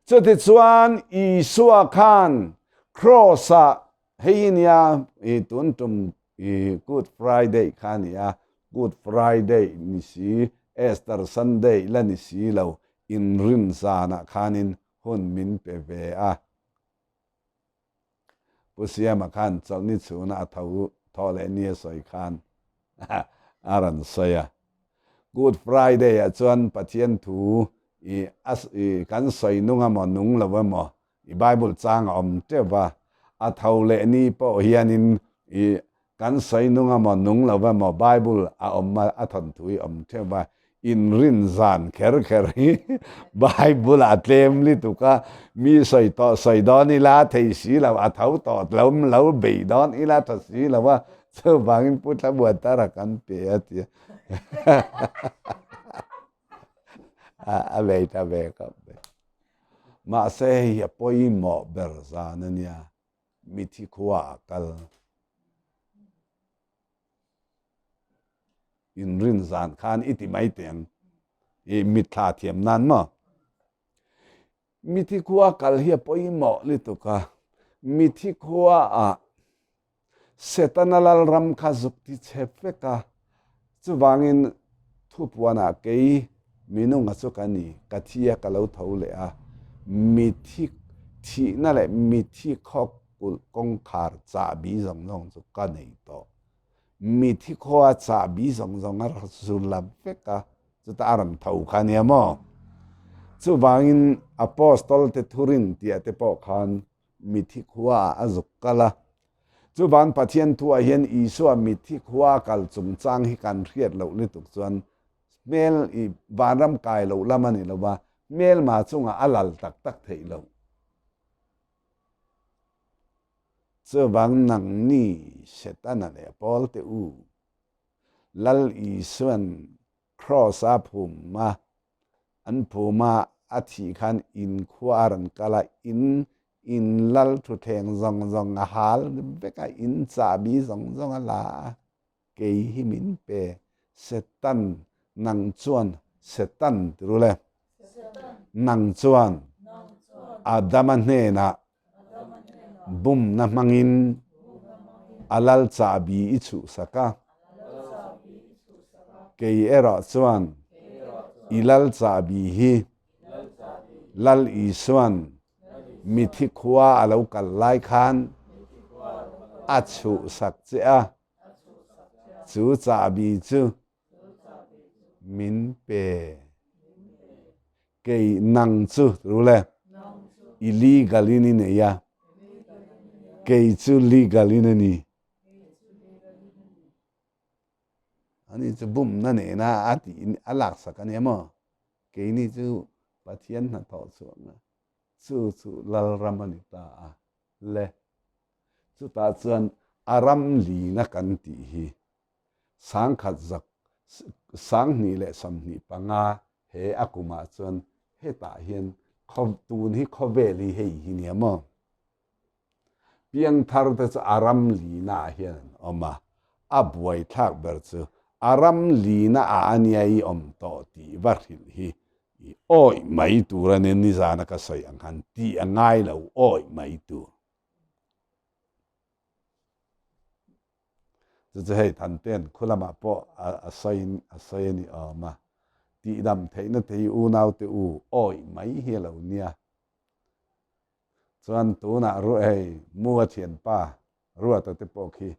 Speaker 1: Chutichuan Isua khan Kraws-ah hei hi nia i tun tum i Good Friday kha a ni a, Good Friday ni si, Easter Sunday la ni si lo, inrin zanah khanin hun min pe ve a. Pu Siama khan chawlhni chhuna a tho thawh leh ni a sawi khan a rawn sawi a. Good Friday ah chuan Pathian thu i i kan sawi nung emaw nung lo emaw i Bible chang a awm teuh va, a tho leh ni pawh hianin i Kan sawi nung a maw nung lo va maw Bible a awm a a thawnthu hi awm theuh va, inrin zan kher kher hi Bible a tlem lutuk a, mi sawi tawh sawi dawn ila thei si lo, a tho tawh lo lo bei dawn ila tha si lo a, chuvangin Pu Thlamuantara kan pe a ti a, a bei ta ve khawp mai. Mahse hei hi a pawimawh ber zan a nia. Mithi khua a kal. Inrin zan khan i ti mai teh ang. I mitthla thiam nan maw? Mithi khua kal hi a pawimawh lutuk a. Mithi khua ah Setana lalram kha zuk ti chhe vek a. Chuvangin thupuanah kei minunga chu ka ni, ka thi a ka lo tho leh a, mithi thihna leh mithi khaw kulh kawngkhar chahbi zawng zawng chu ka nei tawh. Mithi khaw a chahbi zawng zawng a zu la vek a, chutah a rawn tho kha nia maw? Chuvangin Apostol te thurin tih te pawh khan mithi khua ah a zuk kal a. Chuvan Pathian thuah hian Isua mithi khua kal chungchang hi kan hriat loh lutuk chuan hmel i vanram kai loh lam a ni lo va, hmelma chungah a lal tak tak theih loh. Chuvang nangni Setana leh Paul te u, Lal Isuan Kraws a phum a, an phum a, a thih khan in khua a rawn kal a, in in lal thutthleng zawng zawng a hal vek a, in chahbi zawng zawng a la a, kei hi min pe, Setan nang chuan Setan ti ru le, nang chuan Adama hnenah Bumna hmangin a lal chahbi i chhuhsak a, kei erawh chuan i lal chahbi hi Lal Isuan mithi khua a lo kal lai khan a chhuhsak che a, chu chahbi chu min pe. Kei nang chu ru le, illegal in i nei a. Kei chu legal in a ni. Ani chu bumna nena a tih a laksak a nia maw? Keini chu Pathian hnathawh chhuahna chu chu Lalram a ni ta a le. Chutah chuan a ram lina kan tih hi sangkhat zak 2025 he a kumah chuan hetah hian khaw tun hi khawvel hi hei hi nia maw? Piangthar te chu a ram lina ah hian an awm a, a buaithlak ber chu a ram lina ah a nia i awm tawh tih va hrilh hi i awih mai tur a nia, nizana ka sawi ang khan tih a ngai lo awih mai tur. Chu chu hei Thantean khu lamah pawh a sawiin a sawi a ni awm a, tihdam theihna te hi unaute u awih mai hi a lo nia. Chuan tunah ru hei Mua thianpa Ruata te pawh khi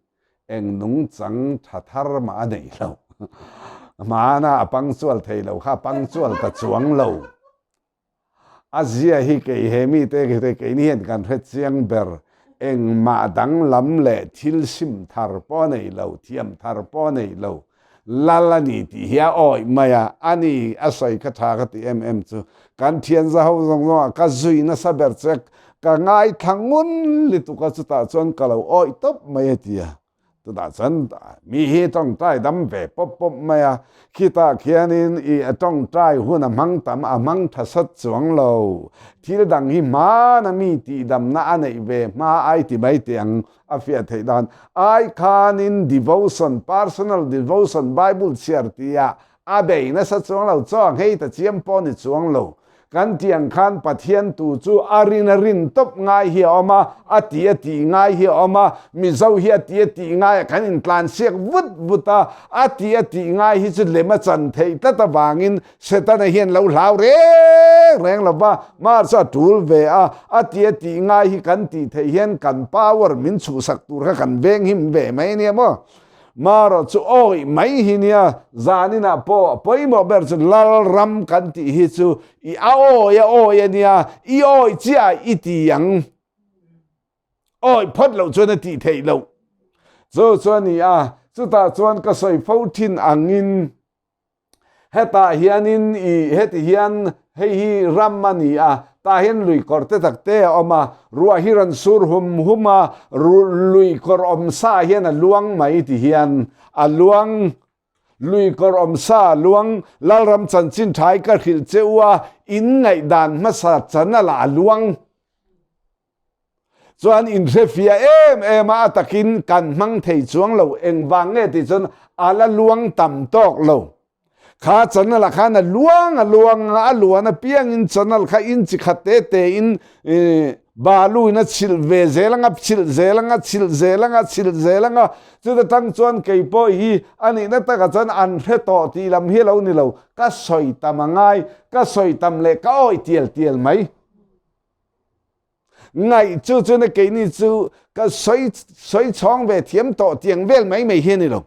Speaker 1: eng nungchang tha thar mah a nei lo. Hmana a punctual thei lo kha a punctual ta chuang lo. A zia hi kei he mite keini hian kan hre chiang ber. Engmah danglam leh thil sim thar pawh a nei lo, thiam thar pawh a nei lo. Lal a ni tih hi a awih mai a, a ni a sawi kha tha ka ti em em chu. Kan thian za ho zawng zawng ah ka zui nasa ber che, ka ngaithla ngun lutuk a chutah chuan ka lo awih tawp mai a ti a. Chutah chuan mi hi tawngtai dam ve pawp pawp mai a, khitah khianin i tawngtai hun a hmang tam a hmang tha sat chuang lo. Thil dang hi hmana mi tihdamna a neih ve hma ai ti mai teh ang. A fiah theih dan ai khanin devotion, personal devotion, Bible chhiar tia a bei nasa chuang lo, chaw nghei ta chiam pawh ni chuang lo. Kan tih ang khan Pathian tu chu a rin a rin tawp ngai hi a awm a, a tih a tih ngai hi a awm a, Mizo hi a tih a tih ngai a kan intlansiak vut vut a, a tih a tih ngai hi chu lem a chan theih tlat avangin Setana hian lo hlau reng reng lo va, mar chu a tul ve a, a ti a tih ngai hi kan tih theih hian kan power min chhuhsak tur kha kan veng him ve mai ania maw? Marawh chu awih mai hi nia, zaninah pawh a pawimawh ber chu Lalram kan tih hi chu i a awi a awi a nia, i awih chiah i ti ang. Awih phawt loh chuan a tih theih loh. Chu chu a ni a, chutah chuan ka sawi fo thin angin, Hetah hianin i heti hian hei hi ram a ni a, tah hian lui kawr te tak te a awm a, ruah hi rawn sur hum hum a, lui kawr awm sa hian a luang mai ti hian a luang, lui kawr awm sa a luang, Lalram chanchin tha hi ka hrilh che u a, in ngaihdan hmasa chan a lah a luang. Chuan inhrefiah em em a, a takin kan hmang thei chuang lo, engvang nge tih chuan a la luang tam tawk lo. Kha channel ah khan a luang a luang a, a luan apiangin channel kha inchi khat te te in balu in a chhilh ve zel anga, chhilh zel anga, chhilh zel anga, chhilh zel anga, chuta tang chuan kei pawh hi a nihna takah chuan an hre tawh tih lam hi a lo ni lo, ka sawi tam a ngai, ka sawi tam leh ka awih tial tial mai. Ngaih chu chuan keini chu ka sawi sawi chhawng ve thiam tawh tiang vel mai mai hi a ni lo.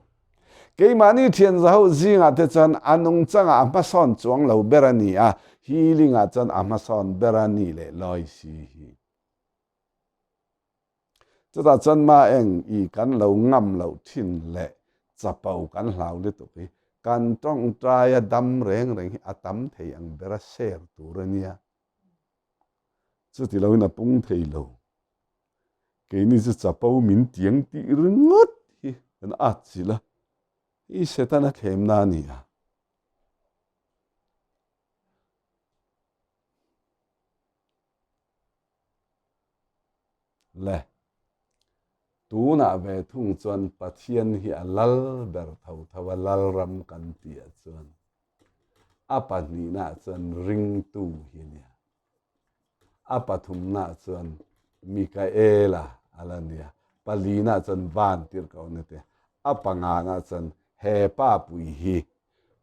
Speaker 1: Keimahni thian zaho zingah te chuan a nungchangah a hmasawn chuang lo ber a ni a, healing-ah chuan a hmasawn ber a ni leh lawi si hi. Chutah chuan ma eng i kan lo ngam loh thin leh chapo kan hlau lutuk hi kan tawngtaia dam reng reng hi a tam thei ang bera share tur a nia. Chuti loin a pung thei lo. Keini chu chapo min tiang tih ringawt hi kan at chilh a, hei Setana thlemna a ni a. Le, tunah ve thung chuan Pathian hi a lal ber tho tho a, Lalram kan tihah chuan a pahnihnaah chuan ringtu hi a nia, a pathumnaah chuan Mikaela a la nia, palinaah chuan Vantirhkoh a ni te, a panganaah chuan he pa pui hi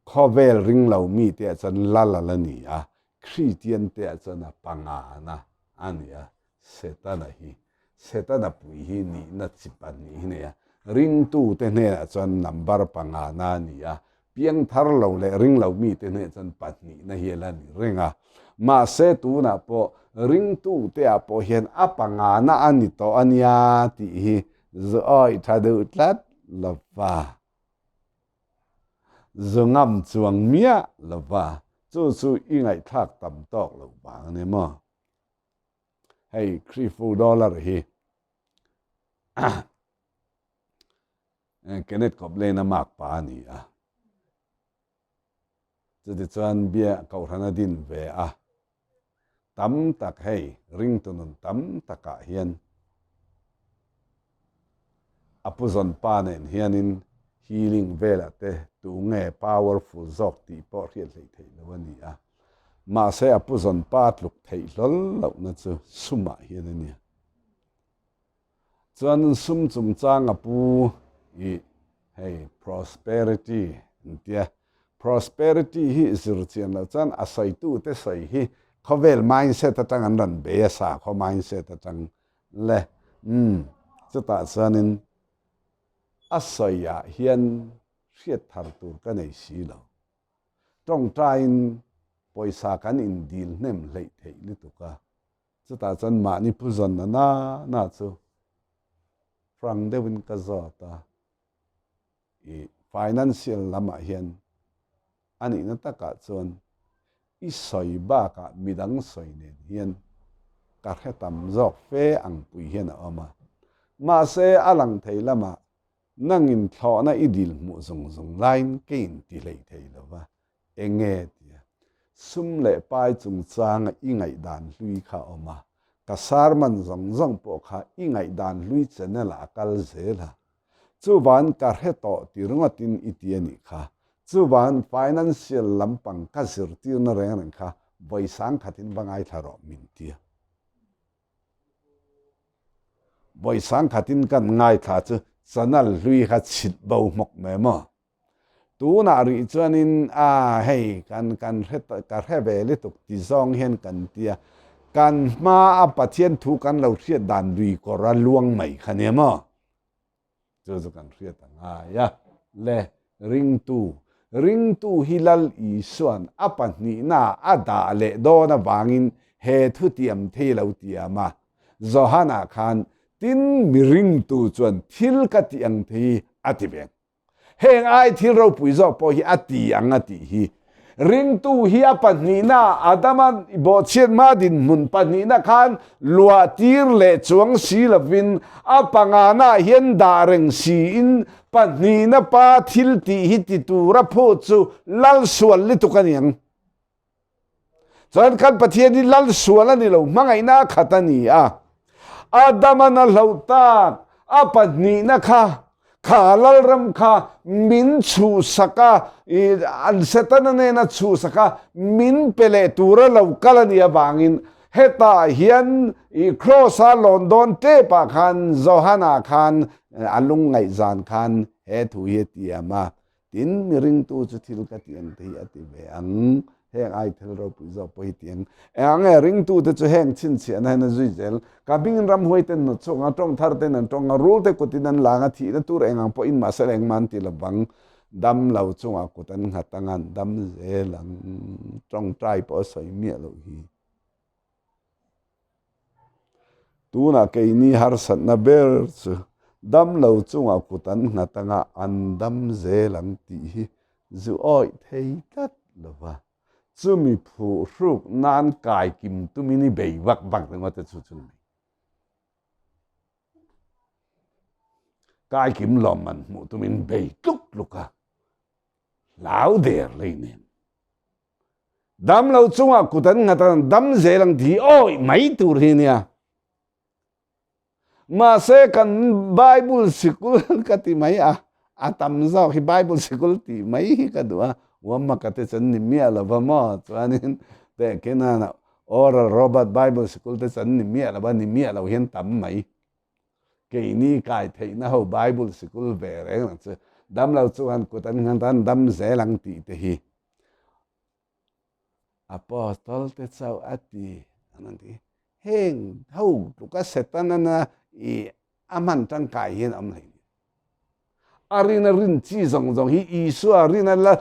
Speaker 1: khawvel ringlo mite ah chuan lal a la ni a, Kristian te ah chuan a pangana a ni a, Setana hi Setana pui hi nihna chi pahnih hi nei a, ringtute hnenah chuan number pangana a ni a, piangthar lo leh ringlo mite hnenah chuan pahnihna hi a la ni reng a. Mahse tunah pawh ringtute ah pawh hian a pangana a ni tawh a nia tih hi zu awih tha deuh tlat lo va. Zu ngam chuang miah lo va, chu chu i ngaihthlak tam tawk lo vang a ni maw? Hei Khrihfu dollar hi Kenneth Copeland a mark pa a ni a. Chutichuan bia kohhran a din ve a, tam tak hei ringtu nun tam takah hian a pu zawn pa nen hianin healing velah te tu nge powerful zawk tih pawh hriat hleih theih lo a ni a. Mahse a pu zawn pa tluk theih hlawl lohna chu sumah hian a nia. Chuan sum chungchang a pu i hei prosperity an tia. Prosperity hi zir chian loh chuan a sawitu te sawi hi khawvel mindset atang an rawn bei a sakhaw mindset atang le umm chutah chuanin a sawiah hian hriat thar tur ka nei si lo. Tawngtaiin pawisa kan indil hnem hleih theih lutuk a. Chutah chuan mahni pu zawn na na na chu frank deuhin ka zawt a, i financial lamah hian a nihna takah chuan i sawi bakah midang sawi nen hian ka hre tam zawk fe ang pui hian a awm a. Mahse a lang thei lamah nangin thlawhna i dil hmuh zung zung laiin ka inti hlei thei lo va, Enge tia sum leh pai chungchanga i ngaihdan hlui kha a awm a, ka sermon zawng zawng pawh kha i ngaihdan hlui channel ah a kal zel a, chuvan ka hre tawh ti ringawtin i ti a nih kha, chuvan financial lampang ka zirtirna reng reng kha vawi sangkhatin va ngaithla rawh min tia. Vawi sangkhatin kan ngaithla chu channel hlui kha chhit bo hmawk mai maw? Tunah rih chuanin a hei kan kan hre ka hre ve lutuk ti zawng hian kan ti a, kan hma a Pathian thu kan lo hriat dan lui kawr a luang mai kha nia maw? Chu chu kan hriat a ngai a, le ringtu, ringtu hi Lal Isua'n a pahnihna a dah leh dawn avangin he thutiam thei lo tiam a, Johana khan tin mi ringtu chuan thil ka tih ang thei hi a ti ve ang. Heng ai thil ropui zawk pawh hi a ti ang a tih hi. Ringtu hi a pahnihna Adama bawhchhiat hma dinhmun pahnihna khan luah tir leh chuang si lovin a pangana hian dah reng siin pahnihna pa thil tih hi ti tura phut chu lal sual lutuk a ni ang. Chuan kan Pathian hi lal sual a ni lo, hmangaihna a khat a ni a. Adama na hloh tak a pahnihna kha, kha lalram kha min chhuhsak a, an Setana nena chhuhsak a, min pe leh tura lo kal a nih avangin hetah hian i Kraws-a lawn dawn tepah khan Johana khan a lungngaihzan khan he thu hi a tiam a. Tin, mi ringtu chu thil ka ti ang te hi a ti ve ang. Heng ai thil ropui zawk pawh hi ti ang. Eng ang nge ringtute chu heng chhinchhiahna hian a zui zel. Ka hmingin ramhuai ten hnawt chhuak ang a, tawng thar ten an tawng a, rul te kutin an lang a, thihna tur eng ang pawhin mahse engmah an ti lo vang. Dam lo chungah kut an nghat ang a, an dam zel ang. Tawngtai pawh a sawi miah loh hi. Tunah keini harsatna ber chu damlo chungah kut an nghat anga an dam zel ang tih hi zu awih thei tlat lo va, chumi phuhruk nan kai kim tumin i bei vak vak ringawt e chu chu ni mai. Kai kim lawmman hmuh tumin bei tluk tluk a, hlau der leinem. Dam lo chungah kut an nghat a, dam zel ang tih awih mai tur hi nia. Mahse kan Bible sikul ka ti mai a, a tam zawk hi Bible sikul tih mai hi ka duh a, Uamaka te chuan ni miah lo va maw chuanin tehkhian Oral Robert Bible sikul te chuan ni miah lo va, ni miah lo hian tam mai. Keini kai theihna ho Bible sikul ve reng ang chu dam lo chuan kut an nghat a, an dam zel ang tih te hi. Apostol te chauh a ti an rawn ti. Heng ho tluka Setana na i a hman tangkai hian a awm hlei nia. A rina rin chi zawng zawng hi Isua rina la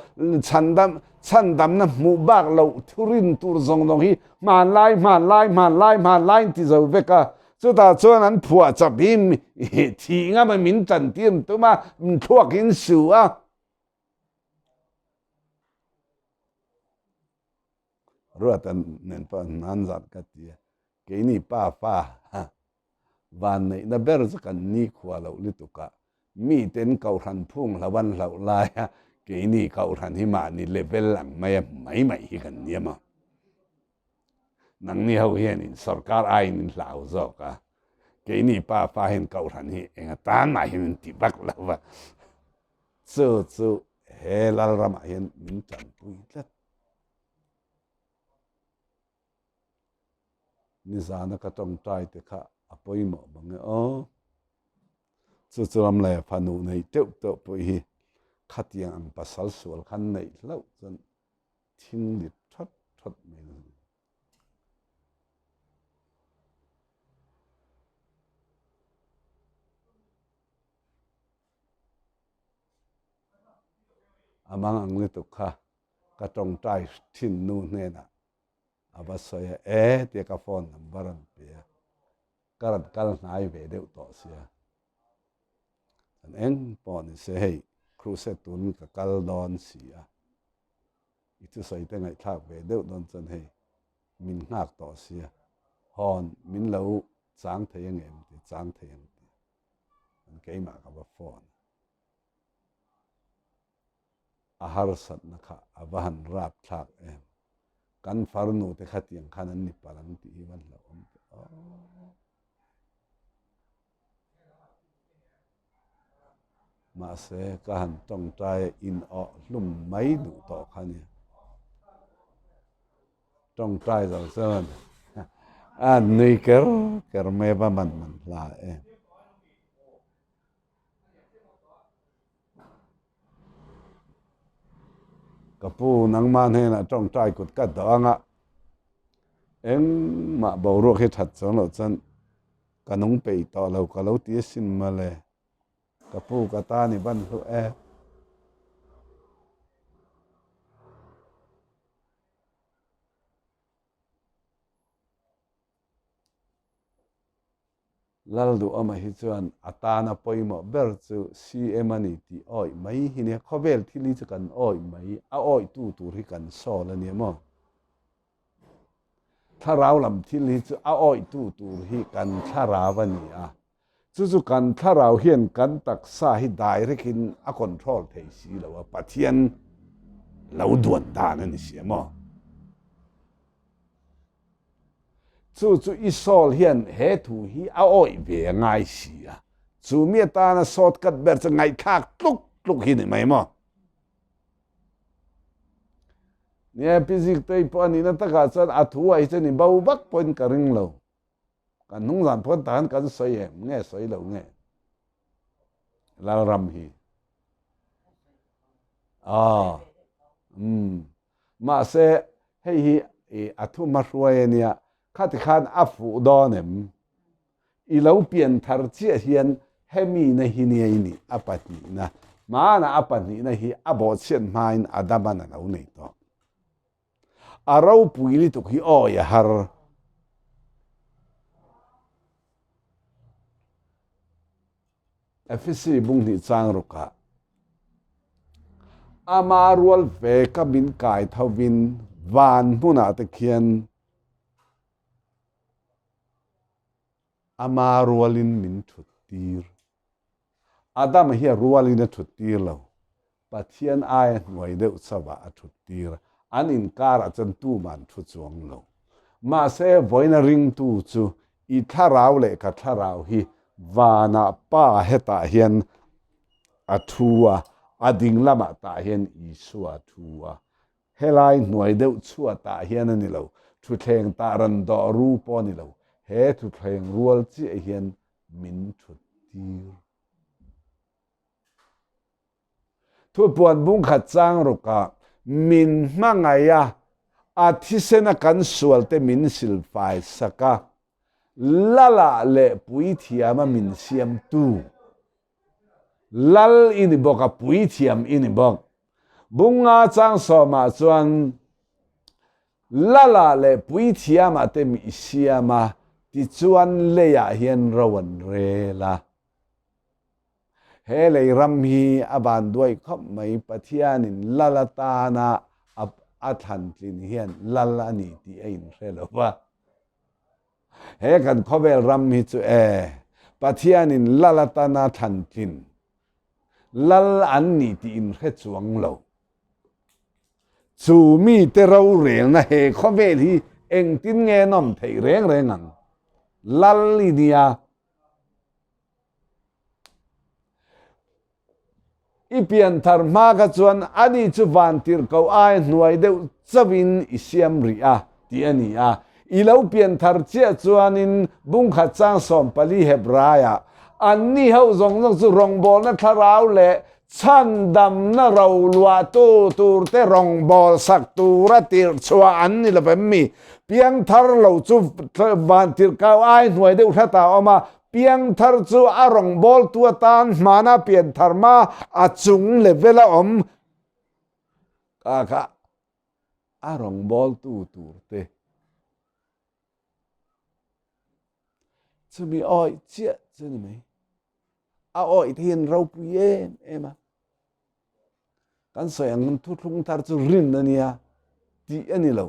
Speaker 1: chhandam chhandamna hmuh bak loh thu rin tur zawng zawng hi hmanlai hmanlai hmanlai hmanlai an ti zo vek a. Chutah chuan an phuah chap hi thih ngam a min tan tir an tum a, min thluak in su a. Ruata nen pawh an zat ka ti a, keini pa fa Vanneihna ber chu kan nikhua loh lutuk a, miten kohhran phung hlo an hlauh laia keini kohhran hi mahni level ang maia mai mai hi kan ni a maw? Nangni ho hianin sorkar aiin in hlau zawk a, keini pa fa hian kohhran hi eng atan mah hian in ti vak lo va, chu chu he Lalramah hian min tanpui tlat. Nizana ka tawngtai te kha a pawimawh bang e aw. Chu chu ram leh fanu nei teuh teuh pawh hi khatiang ang pasal sual khan neih hlauh chuan thing lit that that mai a ni. A mang ang lutuk kha ka tawngtai thin nu hnenah a va sawi a, e tia ka phone number an pe a, ka rawn kal hnai ve deuh tawh sia, chuan eng pawh ni se hei crusade turin ka kal dawn si a, i thusawi te ngaihthlak ve deuh dawn chuan hei min nghak tawh sia, hawn min lo chang thei ang em ti chang thei ang ti, chuan keimah ka va phone a. A harsatna kha a va han rap thlak em. Kan farnu te khatiang khan an ni palh ang tih hi van hlauhawm teh aw. Mahse ka han tawngtai a in awh hlum mai duh tawh kha nia. Tawngtai zo chuan a nui ker ker mai a va man man hla em. Ka pu nangmah hnenah tawngtai kut ka dawh anga engmah boruak hi that chuang loh chuan ka nung peih tawh lo ka lo ti asin mawle ka pu ka tan i ban hlu e. Lalduhawma hi chuan a tana pawimawh ber chu CM a ni tih awih mai hi nia, khawvel thil hi chu kan awih mai, a awihtu tur hi kan sawl a nia maw? Thlarau lam thil hi chu a awihtu tur hi kan thlarau a ni a, chu chu kan thlarau hian kan taksa hi direct in a control thei si lo a, Pathian lo duan dan a ni si a maw? Chu chu i Saul hian he thu hi a awih ve a ngai si a, chu mi atana shortcut ber chu ngaihthlak tluk tluk hi ni mai maw? Nia, Pi Ziktei pawh a nihna takah chuan a thu ah hi chuan i bo vak pawhin ka ring lo. Kan hnungzan pawh tan kan sawi em nge sawi lo nge? Lalram hi. Aw, umm. Mahse, hei hi i a thuma hruai a nia, khati khan a fuh dawn em? I lo pian thar chiah hian hemi na hi nia i nih a pahnihna, hmanah a pahnihna hi a bawhchhiat hmain Adaman a lo nei tawh. A ropui lutuk hi awi a har. Efesi bung hnih chang rukah ama rual ve ka min kai thovin van hmunah te khian ama rualin min thut tir. Adama hi a rualin a thut tir lo. Pathian aia hnuai deuh chauhah a thut tir a, an inkarah chuan tuman thu chuang lo. Mahse, vawiina ringtu chu i thlarau leh ka thlarau hi vanah Pa hetah hian a thu a, a ding lamah tah hian Isua a thu a. Helai hnuai deuh chhuatah hian a ni lo, thutthleng tah ran dawh ru pawh a ni lo, he thutthleng rual chiah hian min thut tir. Thupuan bungkhat chang rukah min hmangaih a, a thisena kan sualte min silfai sak a, Lala leh puithiama min siamtu. Lal i ni bawk a, puithiam i ni bawk. Bunga chang sawmah chuan Lala leh puithiamah te mi i siam a, tichuan leiah hian ro an rel a. He lei ram hi a van duai khawp mai, Pathianin Lal atana a thlan tlin hian Lal a ni tih a inhre lo va. He kan khawvel ram hi chu e, Pathianin Lal atana thlan tlin Lal an ni tih inhre chuang lo. Chu mite rorelna he khawvel hi engtin nge nawm theih reng reng ang? Lal i nia. I pianthar hma kha chuan ani chu vantirhkoh ai hnuai deuh chauhin i siam rih a, tih a ni a. I lo pianthar chiah chuanin bungkhat chang 14 Hebraiah anni ho zawng zawng chu rawngbawlna thlarau leh chhandamna roluahtu turte rawngbawlsak tura tirhchhuah an ni lo em mi? Piangthar lo chu vantirhkoh ai hnuai deuh hratah a awm a, Piangthar chu a rawngbawltu atan hmana pianthar hma a chung level a awm kha kha a rawngbawltu tur te chumi awih chiah chu ni mai. A awih te hian ropui em em a. Kan sawi ang thuthlung thar chu rin a nia tih a ni lo.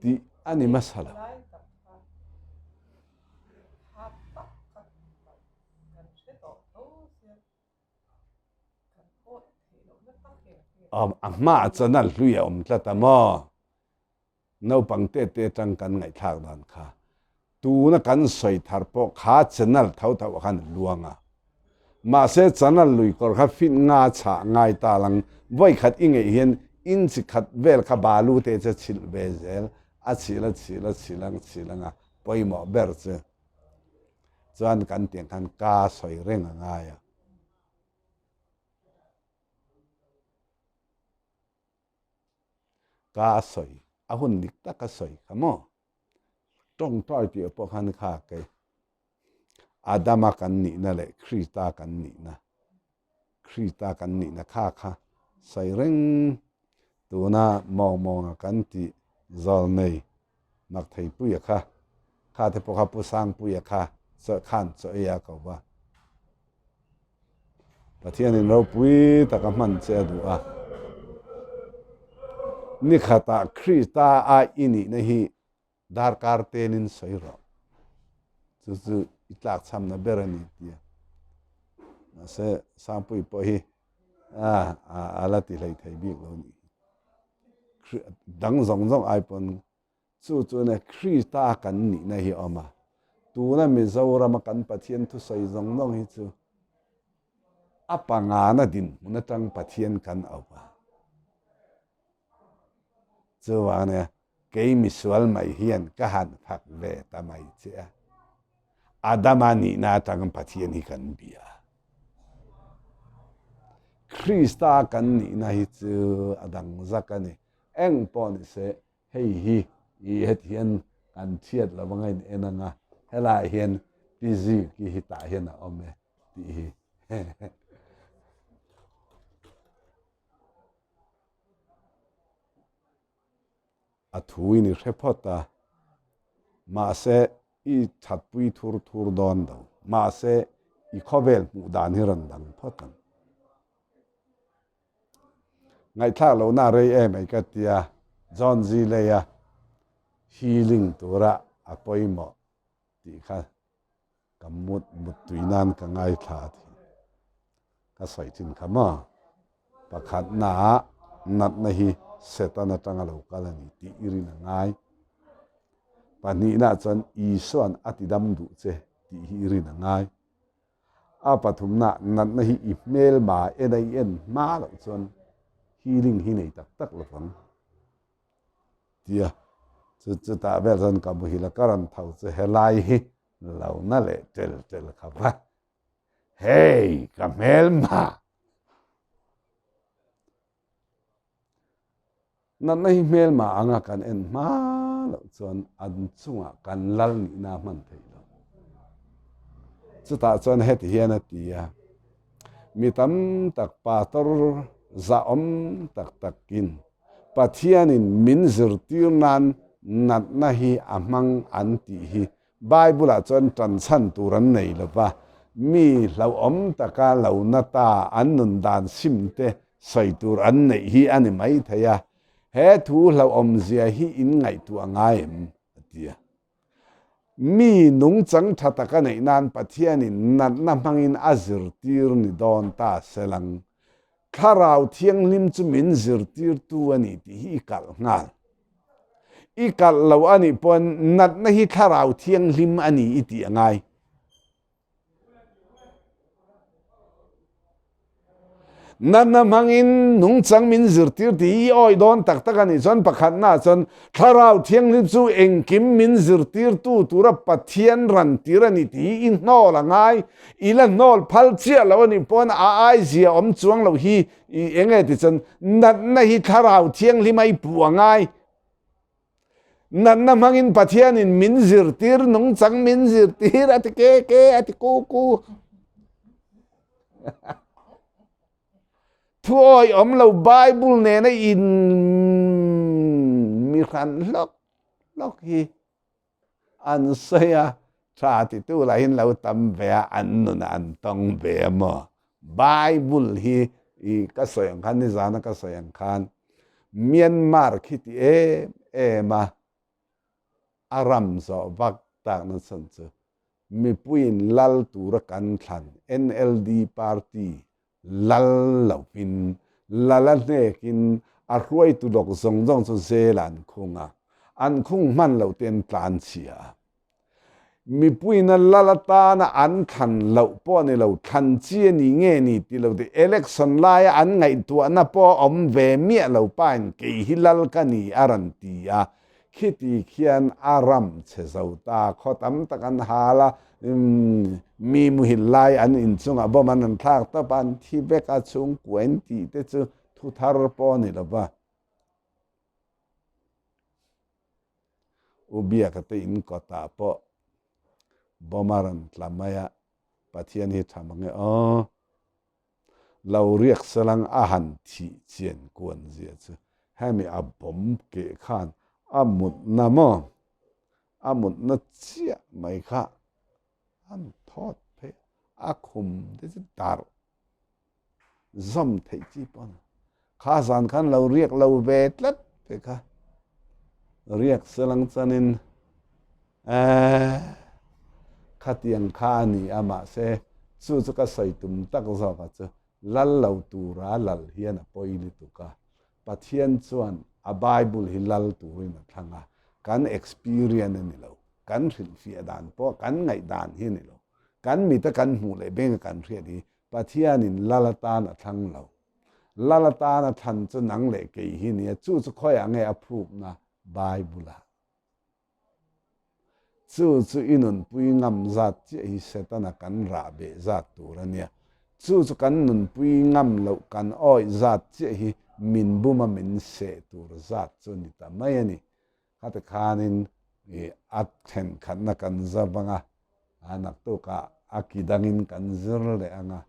Speaker 1: Tih a ni hmasa lo. A hmaah chuan a hlui a awm tlat a maw? Naupang te te atang kan ngaihthlak dan kha tuna kan sawi thar pawh kha channel tho tho ah khan a luang a. Mahse channel lui kawr kha fit nga chhah ngai ta lang vawi khat i ngeih hian inch khat vel kha balu te chu a chhilh ve zel a chhilh a chhilh a chhilh ang chhilh ang a pawimawh ber chu chuan kan tiang khan ka sawi reng a ngai a. Ka a sawi, a hun dik tak a sawi kha maw? Tawngtawi tih pawh khan kha kei Adama kan nihna leh Krista kan nihna, Krista kan nihna kha kha sawi reng tuna mawng mawnga kan tih zawlnei Maktheipuia kha, kha te pawh kha Pu Sangpuia kha khan chaw ei a ko va. Pathianin ropui taka hman che a duh a. Ni khatah Krista a i nihna hi darkar tenin sawi rawh. Chu chu i tlakchhamna ber a ni tia. Mahse Sangpui pawh hi a la ti hlei thei bik lo nih hi. Dang zawng zawng ai pawn Chu chuan Krista kan nihna hi a awm a, tuna Mizorama kan Pathian thusawi zawng zawng hi chu a pangana dinhmun atang Pathian kan auh a. Chuvangin kei misual mai hian ka han fak ve ta mai che a, Adama nihna atang Pathian hi kan bia a. Krista kan nihna hi chu a dang zak a ni. Eng pawh ni se, hei hi i heti hian kan chhiat lo anga in en anga, helaiah hian Pi Ziki hi tah hian a awm e tih hi. A thu in i hre phawt a, mahse i thatpui thur thur dawn lo, mahse i khawvel hmuh dan hi rawn dang phawt ang. Ngaihthlak lohna a rei em ei ka tia, John Zilei-a healing tura a pawimawh tih kha ka mut muttui nan ka ngaithla a thin. Ka sawi thin kha maw? Pakhatnaah natna hi Satan atanga lo kal a ni tih i rin a ngai. Pahnihnaah chuan Isua'n a tidam duh che tih hi i rin a ngai. A pathumna natna hi i hmelma en a i en hma loh chuan healing hi nei tak tak lovang tia chu chutah vel chuan ka muhil a ka rawn tho chu helai hi lo na leh tel tel kha va hei ka hmelma. Natna hi hmelma anga kan en hma loh chuan an chungah kan lal nihna a hman theih lo. Chutah chuan heti hian a ti a, Mi tam tak pastor zahawm tak takin Pathianin min zirtir nan natna hi a hmang an tih hi Bible-ah chuan ṭan chhan tur an nei lo va, mi hlauhawm taka lo na ta an nun dan sim te sawi tur an neih hi a ni mai thei a, he thu hlauhawmzia hi in ngaihtuah ngai em? a ti a. Mi nungchang ṭha taka neih nan Pathianin natna hmangin a zirtir ni dawn ta selang. Thlarau Thianghlim chu min zirtirtu a ni tih hi i kalh nghal. I kalh lo a nih pawn natna hi Thlarau Thianghlim a ni i tih a ngai. Natna hmangin nungchang min zirtir tih hi i awi dawn tak tak a nih chuan pakhatna chuan Thlarau Thianghlim chu engkim min zirtirtu tura Pathian ran tir a ni tih hi i hnawl a ngai. I la hnawl phal chiah lo a nih pawn a ai zia awm chuang loh hi i eng nge ti chuan natna hi Thlarau Thianghlim a i puh a ngai. Natna hmangin Pathianin min zirtir nungchang min zirtir a ti ke ke a ti ku ku. Thu awi awm lo Bible nena in mi hran hlawk hlawk hi an sawi a, tha titu lahin lo tam ve a, an nunah an tawng ve a maw? Bible hi i ka sawi ang khan, nizana ka sawi ang khan Myanmar khi ti em em a, a ram zawh vak takna chhan chu mipuiin lal tura kan thlan NLD party lal lovin lal a hnekin a hruaitu lawk zawng zawng chu zel an khung a, an khung hman loh te an tlan chhia a. Mipuiin a lal atana an thlan loh pawh a ni lo, thlan chi a ni nge ni ti lo tih election laia an ngaihtuahna pawh a awm ve miah lo pain kei hi lal ka ni a rawn ti a, Khiti khian a ram chhe zo ta, khaw tam tak an hal a, mi muhil lai an inchungah bomb an rawn thlak tawp a, an thi vek a, chhungkua in tih te chu thu thar pawh a ni lo va. U Biaka te in kawtah pawh bomb a rawn tla mai a, Pathian hi tha mang e aw. Lo riak salang a han thih chian kuan zia chu hemi a bomb keh khan a mutna maw a mutna chiah mai kha an thawt phei a khum te chu darh zawm theih chi pawh a ni. Kha zan khan lo riak lo ve tlat te kha riak salang chuanin eh khatiang kha a ni a mahse chu chu ka sawi tum tak zawk a chu lal lo tura lal hian a pawi lutuk a Pathian chuan a Bible hi lal turin a thlang a kan experience a ni lo kan hrilhfiah dan pawh kan ngaihdan hi a ni lo kan mita kan hmuh leh benga kan hriat hi Pathianin lal atan a thlang lo. Lal atan a thlan chu nang leh kei hi nia, chu chu khawiah nge a phukna Bible-ah. Chu chu i nunpui ngam zat chiah hi Setana kan rah beh zat tur a nia. Chu chu kan nunpui ngam loh kan awih zat chiah hi min buma min seh tur zat chu ni ta mai a ni. Khati khanin a thenkhatna kan zap anga, a naktukah a ki dangin kan zir leh anga,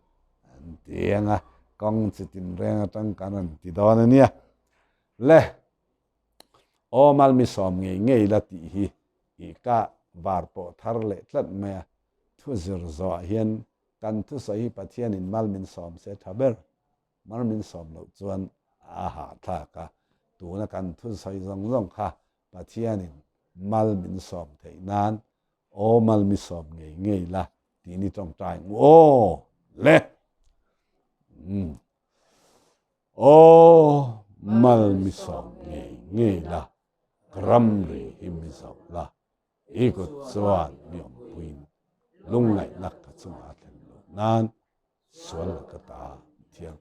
Speaker 1: an ti anga, kawng chi tinreng atang kan rawn ti dawn a nia. Le, aw malmisawm ngei ngei la tih hi i ka var pawh thar leh tlat mai a, thu zir zawhah hian kan thusawi hi Pathianin mal min sawm se tha ber. Mar min sawm loh chuan a hahthlak a, tuna kan thusawi zawng zawng kha Pathianin mal min sawm theih nan aw mal mi sawm ngei ngei la tih ni tawngtai ang u aw le. Umm. Aw mal mi sawm ngei ngei la, ka ramri hi mi zoh la, i kut chuan mi awmpuiin lungngaihna ka chungah a thlen loh nan sual la ka ta thiang.